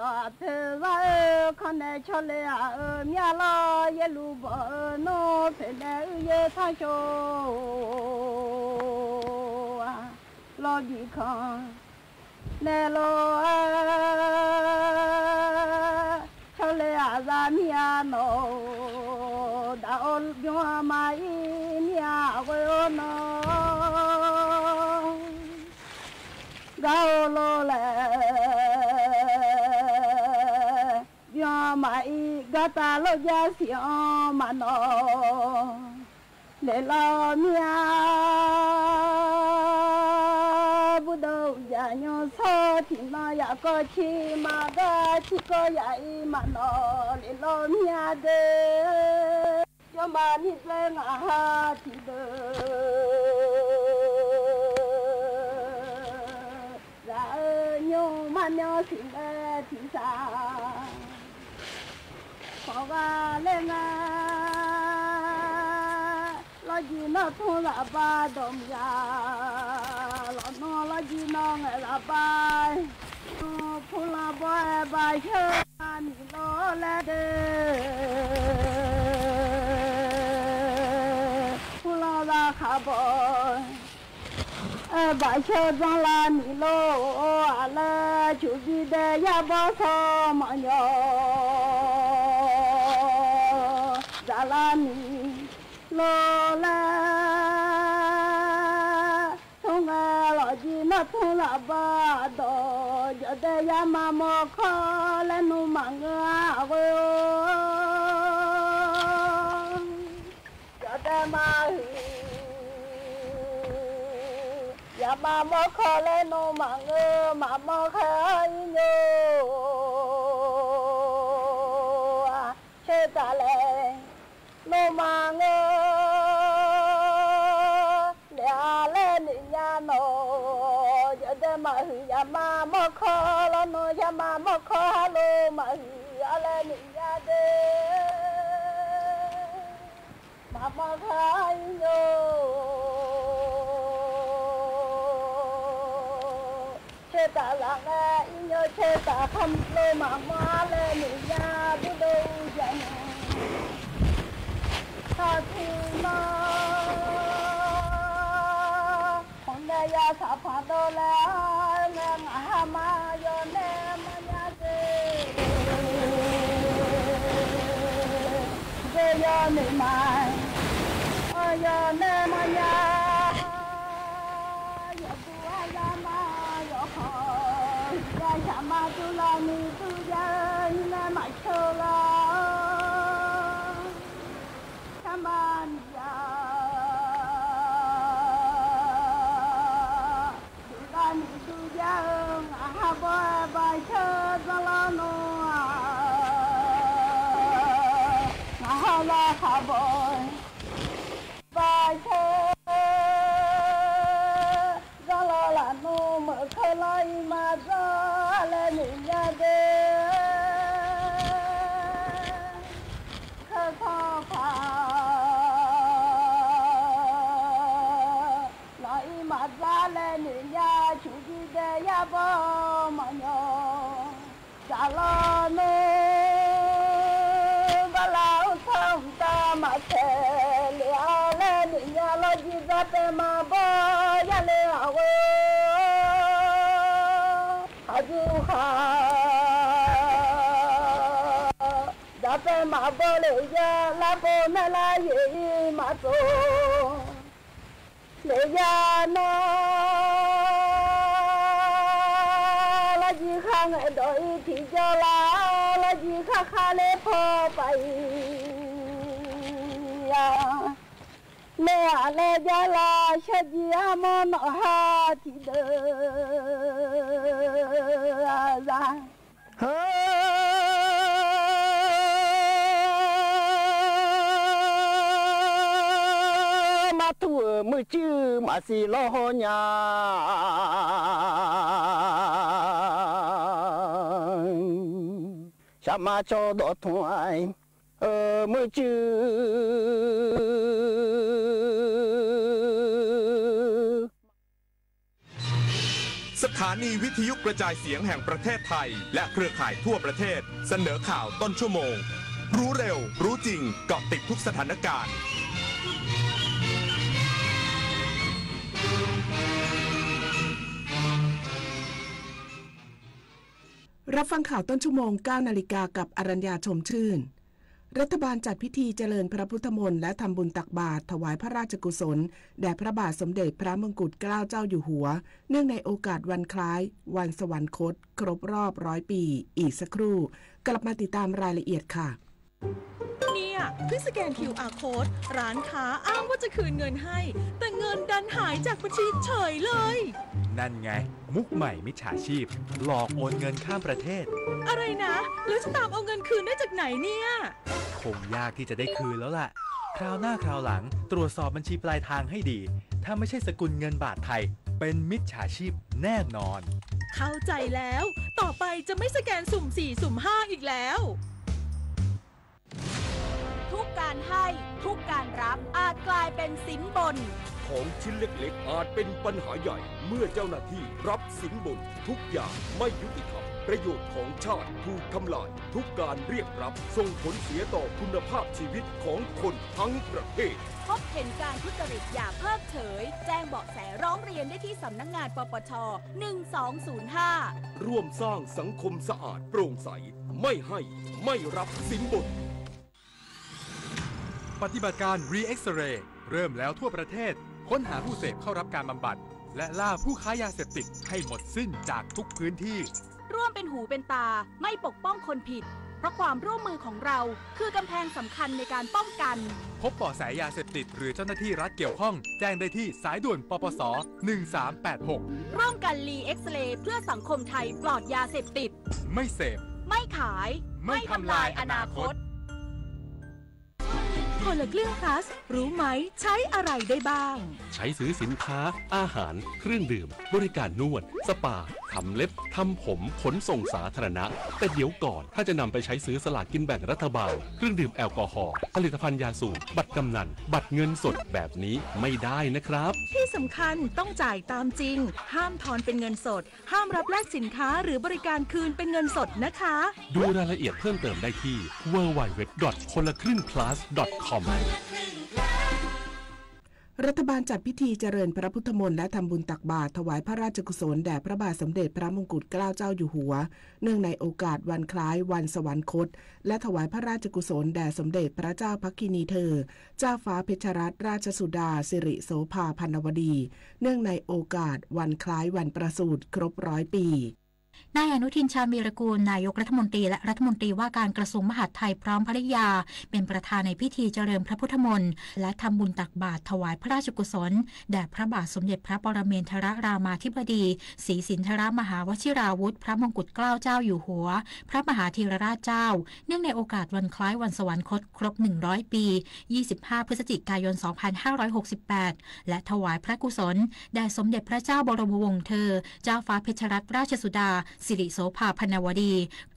ဧၢ ခီၣ်နဲၣ်ဆီၣ်လဲၣ်အါဧၢ, မၠါလီၤယဲၢ်လူဘီၣ်အၢ နီၢ်ဖဲနဲၣ်အုၣ်ယဲၢ်ထီၣ်ဆိ လီၤဘံၣ်ခီၣ်နဲၣ်လီၤဧၢ, ဆီၣ်လဲၣ်အရၤမၠါနီၣ်, ဒၣ်အိၣ်ဘျီမၤအံၤမၠါဝဲအိၣ်နီၣ်, ဂၤအိၣ်လီၤလဲၣ် ဘျီမၤအံၤ ဂၤတၢ်လိာ်ယါစံၣ်အီၤမးနီၣ်, လဲၤလီၤမၠါ ဘူၣ်ဒိၣ်ယၤညိၣ် ဆီၣ်ထံၣ်နီၣ်ယၤ ကီၢ်ဆံမၤ ဂၤဆံကီၢ်ယၤအံၤမးနီၣ်, လဲၤလီၤမၠါဒဲး ယီၤမၤမံၣ်သၢ ငါဟးထံၣ်ဒၢး ရၤဧၢ ညိၣ်မး မၠါစံၣ်ဝဲထံၣ်စၢ် ခီၣ်ဂၤလဲၣ် ငါ လီၤကံၣ်နီၣ်ထူၣ်ရၤဘၣ်ဒီးမၠါ လီၤနီၣ် လီၤကံၣ်နီၣ်ငဲၢ်ရၤဘၣ် ဖူလီၤဘီအဲ ဘၣ်ဆၢ မၤနံၣ်လီၤလဲၣ်ဒဲး ဖူလီၤရၤခးဘီၣ် အဲ ဘၣ်ဆၢ ဘီလီၤနံၣ်လီၤ အလဲၤ ဆူၣ်ဘံၣ်ဒဲးယါဘီၣ် ဆီၣ်မၠါ ရၤလီၤနံၣ်လီၤလဲၣ် ထူၣ်ငဲၢ် လီၤကံၣ်နီၣ်ထူၣ်ရၤဘၣ်ဒီး ယီၤဒဲးယါမၤမီၢ်ခီ လဲၤနုာ်မၤငါအဝဲအိၣ် ယီၤဒဲးမၤဟုၣ် ယါမၤမီၢ်ခီ လဲၤနုာ်မၤငါ မၤမီၢ်ခီအံၤညိၣ် ဆၢတၢ်လဲၣ် နုာ်မၤငါ လဲၤအါလဲၣ်နံၣ်ညါနီၣ် ယီၤဒဲးမၤဟုၣ် ယါမၤမီၢ်ခီလီၤနီၣ် ယါမၤမီၢ်ခီ ဟါလီၤမၤဟုၣ် အါလဲၣ်နံၣ်ညါဒဲး မၤမီၢ်ခီအံၤညိၣ် ဆၢတၢ်လၢငါအံၤညိၣ် ဆၢတၢ်ခီလီၤမၤမီၢ် အါလဲၣ်နံၣ်ညါ ဘူၣ်ဒိၣ်ယါညိၣ် ထီၣ်ထံနီၣ် ခိၣ်နဲၣ်ယါဆၣ်ဖးဒိၣ်လဲၣ် ငါဟးမၤ ယီၤနဲၣ်မၤညါဒဲး ဒဲးယီၤနဲၣ်မၤ ယီၤနဲၣ်မၤညါ ယီၤဘူအါယါမၤ ယီၤခီ ယါဆၣ်မၤ တူၢ်လီၤနံၣ်တူၢ်ယါ နဲၣ်မၤဆၢလီၤ ဆၣ်မၤနံၣ်ယါ ဒုၣ်ဒါနံၣ်ဒုၣ်ယါဧၢ ငါဟးဘီဘၣ်ဆၢ စီၤလီၤနီၢ် ငါဟးလီၤခးဘီ ဘၣ်ဆၢ စီၤလီၤလၢနူမုၣ်ခဲလီၤအံၤမၤ စီၤလဲၣ်နံၣ်ညါဒဲး ခဲခီဖး လီၤအံၤမၤ စီၤလဲၣ်နံၣ်ညါ ဆူၣ်ဒံဒဲးယါဘီမၤညီ စီၤလီၤနူ ဘၣ်လၢအိၣ်ထီၣ်တၢ်မၤဆဲး လဲၤအါလဲၣ်နံၣ်ညါ လီၤကံၣ်စီၤပဲမၤဘီ ယါလဲၣ်အဝဲ ဟးယူၤဃာ် စီၤပဲမၤဘီလဲၣ်ယါ လၢပိာ်မဲာ်လၢယံၤအံၤမၤစိ လဲၤယါနီၢ် လီၤကံၣ်ဃာ်ငဲၤဒီးအံၤထံၣ်ကၠီလၢ လီၤကံၣ်ဃာ်ဃာ်လၢဖီပၤအံၤယါ แม่แลยาลาชะเยียมอนอฮาทีเดออาซา เฮ้อ มาทั่วเมืองจื้อมาสีล้อฮอญา ชะมาชอดอถวาย เออ เมืองจื้อ สถานีวิทยุกระจายเสียงแห่งประเทศไทย และเครือข่ายทั่วประเทศ เสนอข่าวต้นชั่วโมง รู้เร็ว รู้จริง เกาะติดทุกสถานการณ์ รับฟังข่าวต้นชั่วโมง เก้านาฬิกา กับอรัญญา ชมชื่น รัฐบาลจัดพิธีเจริญพระพุทธมนต์และทำบุญตักบาตรถวายพระราชกุศล แด่พระบาทสมเด็จพระมงกุฎเกล้าเจ้าอยู่หัว เนื่องในโอกาสวันคล้ายวันสวรรคตครบรอบร้อยปี อีกสักครู่ กลับมาติดตามรายละเอียดค่ะ เนี่ย เพิ่งสแกน คิวอาร์ code ร้านค้าอ้างว่าจะคืนเงินให้ แต่เงินดันหายจากบัญชีเฉยเลย นั่นไง มุกใหม่มิจฉาชีพ หลอกโอนเงินข้ามประเทศ อะไรนะ แล้วจะตามเอาเงินคืนได้จากไหนเนี่ย คงยากที่จะได้คืนแล้วล่ะ คราวหน้าคราวหลัง ตรวจสอบบัญชีปลายทางให้ดี ถ้าไม่ใช่สกุลเงินบาทไทย เป็นมิจฉาชีพแน่นอน เข้าใจแล้ว ต่อไปจะไม่สแกนสุ่มสี่ สุ่มห้า อีกแล้ว ทุกการให้ ทุกการรับอาจกลายเป็นสินบน ของชิ้นเล็กๆ อาจเป็นปัญหาใหญ่ เมื่อเจ้าหน้าที่รับสินบน ทุกอย่างไม่ยุติธรรม ประโยชน์ของชาติถูกทำลาย ทุกการเรียกรับส่งผลเสียต่อคุณภาพชีวิตของคนทั้งประเทศ พบเห็นการทุจริตอย่าเพิกเฉย แจ้งเบาะแสร้องเรียนได้ที่สำนักงาน ปปช หนึ่งสองศูนย์ห้า ร่วมสร้างสังคมสะอาดโปร่งใส ไม่ให้ ไม่รับสินบน ปฏิบัติการ Re-X-Ray เริ่มแล้วทั่วประเทศ ค้นหาผู้เสพเข้ารับการบำบัด และล่าผู้ค้ายาเสพติดให้หมดสิ้นจากทุกพื้นที่ ร่วมเป็นหูเป็นตา ไม่ปกป้องคนผิด เพราะความร่วมมือของเรา คือกำแพงสำคัญในการป้องกัน พบเบาะแสยาเสพติดหรือเจ้าหน้าที่รัฐเกี่ยวข้อง แจ้งได้ที่สายด่วน ปปส หนึ่งสามแปดหก ร่วมกัน Re-X-Ray เพื่อสังคมไทยปลอดยาเสพติด ไม่เสพ ไม่ขาย ไม่ทำลายอนาคต คนละครึ่ง plus รู้ไหม ใช้อะไรได้บ้าง ใช้ซื้อสินค้า อาหาร เครื่องดื่ม บริการนวด สปา ทำเล็บ ทำผม ขนส่งสาธารณะ แต่เดี๋ยวก่อน ถ้าจะนำไปใช้ซื้อสลากกินแบ่งรัฐบาล เครื่องดื่มแอลกอฮอล์ ผลิตภัณฑ์ยาสูบ บัตรกำนัล บัตรเงินสดแบบนี้ไม่ได้นะครับ ที่สำคัญต้องจ่ายตามจริง ห้ามทอนเป็นเงินสด ห้ามรับแลกสินค้าหรือบริการคืนเป็นเงินสดนะคะ ดูรายละเอียดเพิ่มเติมได้ที่ ดับเบิลยู ดับเบิลยู ดับเบิลยู ดอท คนละครึ่ง plus ดอท คอม รัฐบาลจัดพิธีเจริญพระพุทธมนต์และทำบุญตักบาตรถวายพระราชกุศลแด่พระบาทสมเด็จพระมงกุฎเกล้าเจ้าอยู่หัว เนื่องในโอกาสวันคล้ายวันสวรรคต และถวายพระราชกุศลแด่สมเด็จพระเจ้าภักคินีเธอ เจ้าฟ้าเพชรรัตนราชสุดา สิริโสภา พรรณวดี เนื่องในโอกาสวันคล้ายวันประสูติครบร้อยปี นายอนุทิน ชาญวีรกูล นายกรัฐมนตรีและรัฐมนตรีว่าการกระทรวงมหาดไทยพร้อมภริยา เป็นประธานในพิธีเจริญพระพุทธมนต์ และทำบุญตักบาตรถวายพระราชกุศล แด่พระบาทสมเด็จพระปรเมนทรรามาธิบดี ศรีสินทรมหาวชิราวุธ พระมงกุฎเกล้าเจ้าอยู่หัว พระมหาธีรราชเจ้า เนื่องในโอกาสวันคล้ายวันสวรรคตครบหนึ่งร้อยปี ยี่สิบห้า พฤศจิกายน สองพันห้าร้อยหกสิบแปด และถวายพระกุศลแด่สมเด็จพระเจ้าบรมวงศ์เธอ เจ้าฟ้าเพชรรัตนราชสุดา สิริโสภา พรรณวดี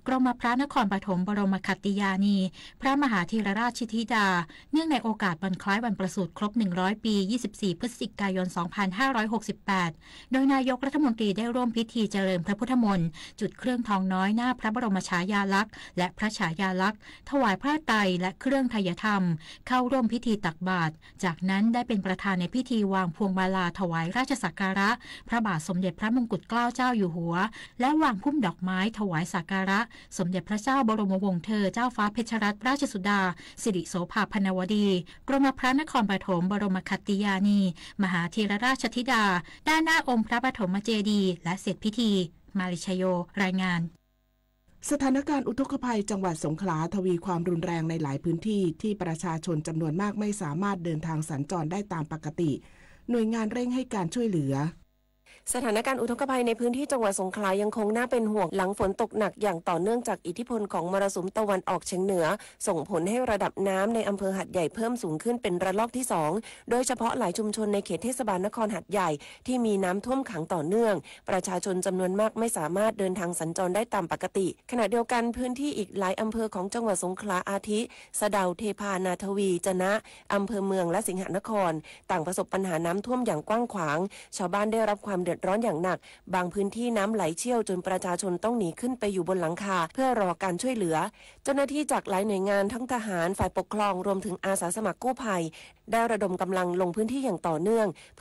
กรมพระนครปฐมบรมขัตติยานี พระมหาธีรราชธิดา เนื่องในโอกาสวันคล้ายวันประสูติครบหนึ่งร้อยปี ยี่สิบสี่ พฤศจิกายน สองพันห้าร้อยหกสิบแปด โดยนายกรัฐมนตรีได้ร่วมพิธีเจริญพระพุทธมนต์ จุดเครื่องทองน้อยหน้าพระบรมฉายาลักษณ์ และพระฉายาลักษณ์ ถวายผ้าไตรและเครื่องไทยธรรม เข้าร่วมพิธีตักบาตร จากนั้นได้เป็นประธานในพิธีวางพวงมาลาถวายราชสักการะ พระบาทสมเด็จพระมงกุฎเกล้าเจ้าอยู่หัว และวางพุ่มดอกไม้ถวายสักการะ สมเด็จพระเจ้าบรมวงศ์เธอ เจ้าฟ้าเพชรรัตนราชสุดา สิริโสภา พรรณวดี กรมพระนครปฐมบรมขัตติยานี มหาธีรราชธิดา ด้านหน้าองค์พระปฐมเจดีย์ และเสร็จพิธี มาริชโย รายงาน สถานการณ์อุทกภัยจังหวัดสงขลาทวีความรุนแรงในหลายพื้นที่ ที่ประชาชนจำนวนมากไม่สามารถเดินทางสัญจรได้ตามปกติ หน่วยงานเร่งให้การช่วยเหลือ สถานการณ์อุทกภัยในพื้นที่จังหวัดสงขลายังคงน่าเป็นห่วง หลังฝนตกหนักอย่างต่อเนื่องจากอิทธิพลของมรสุมตะวันออกเฉียงเหนือ ส่งผลให้ระดับน้ำในอำเภอหาดใหญ่เพิ่มสูงขึ้นเป็นระลอกที่สอง โดยเฉพาะหลายชุมชนในเขตเทศบาลนครหาดใหญ่ที่มีน้ำท่วมขังต่อเนื่อง ประชาชนจำนวนมากไม่สามารถเดินทางสัญจรได้ตามปกติ ขณะเดียวกันพื้นที่อีกหลายอำเภอของจังหวัดสงขลาอาทิ สะเดา เทพา นาทวี จะนะ อำเภอเมืองและสิงหนคร ต่างประสบปัญหาน้ำท่วมอย่างกว้างขวาง ชาวบ้านได้รับความเดือดร้อนอย่างหนัก บางพื้นที่น้ำไหลเชี่ยวจนประชาชนต้องหนีขึ้นไปอยู่บนหลังคา เพื่อรอการช่วยเหลือ เจ้าหน้าที่จากหลายหน่วยงานทั้งทหาร ฝ่ายปกครอง รวมถึงอาสาสมัครกู้ภัย ได้ระดมกำลังลงพื้นที่อย่างต่อเนื่อง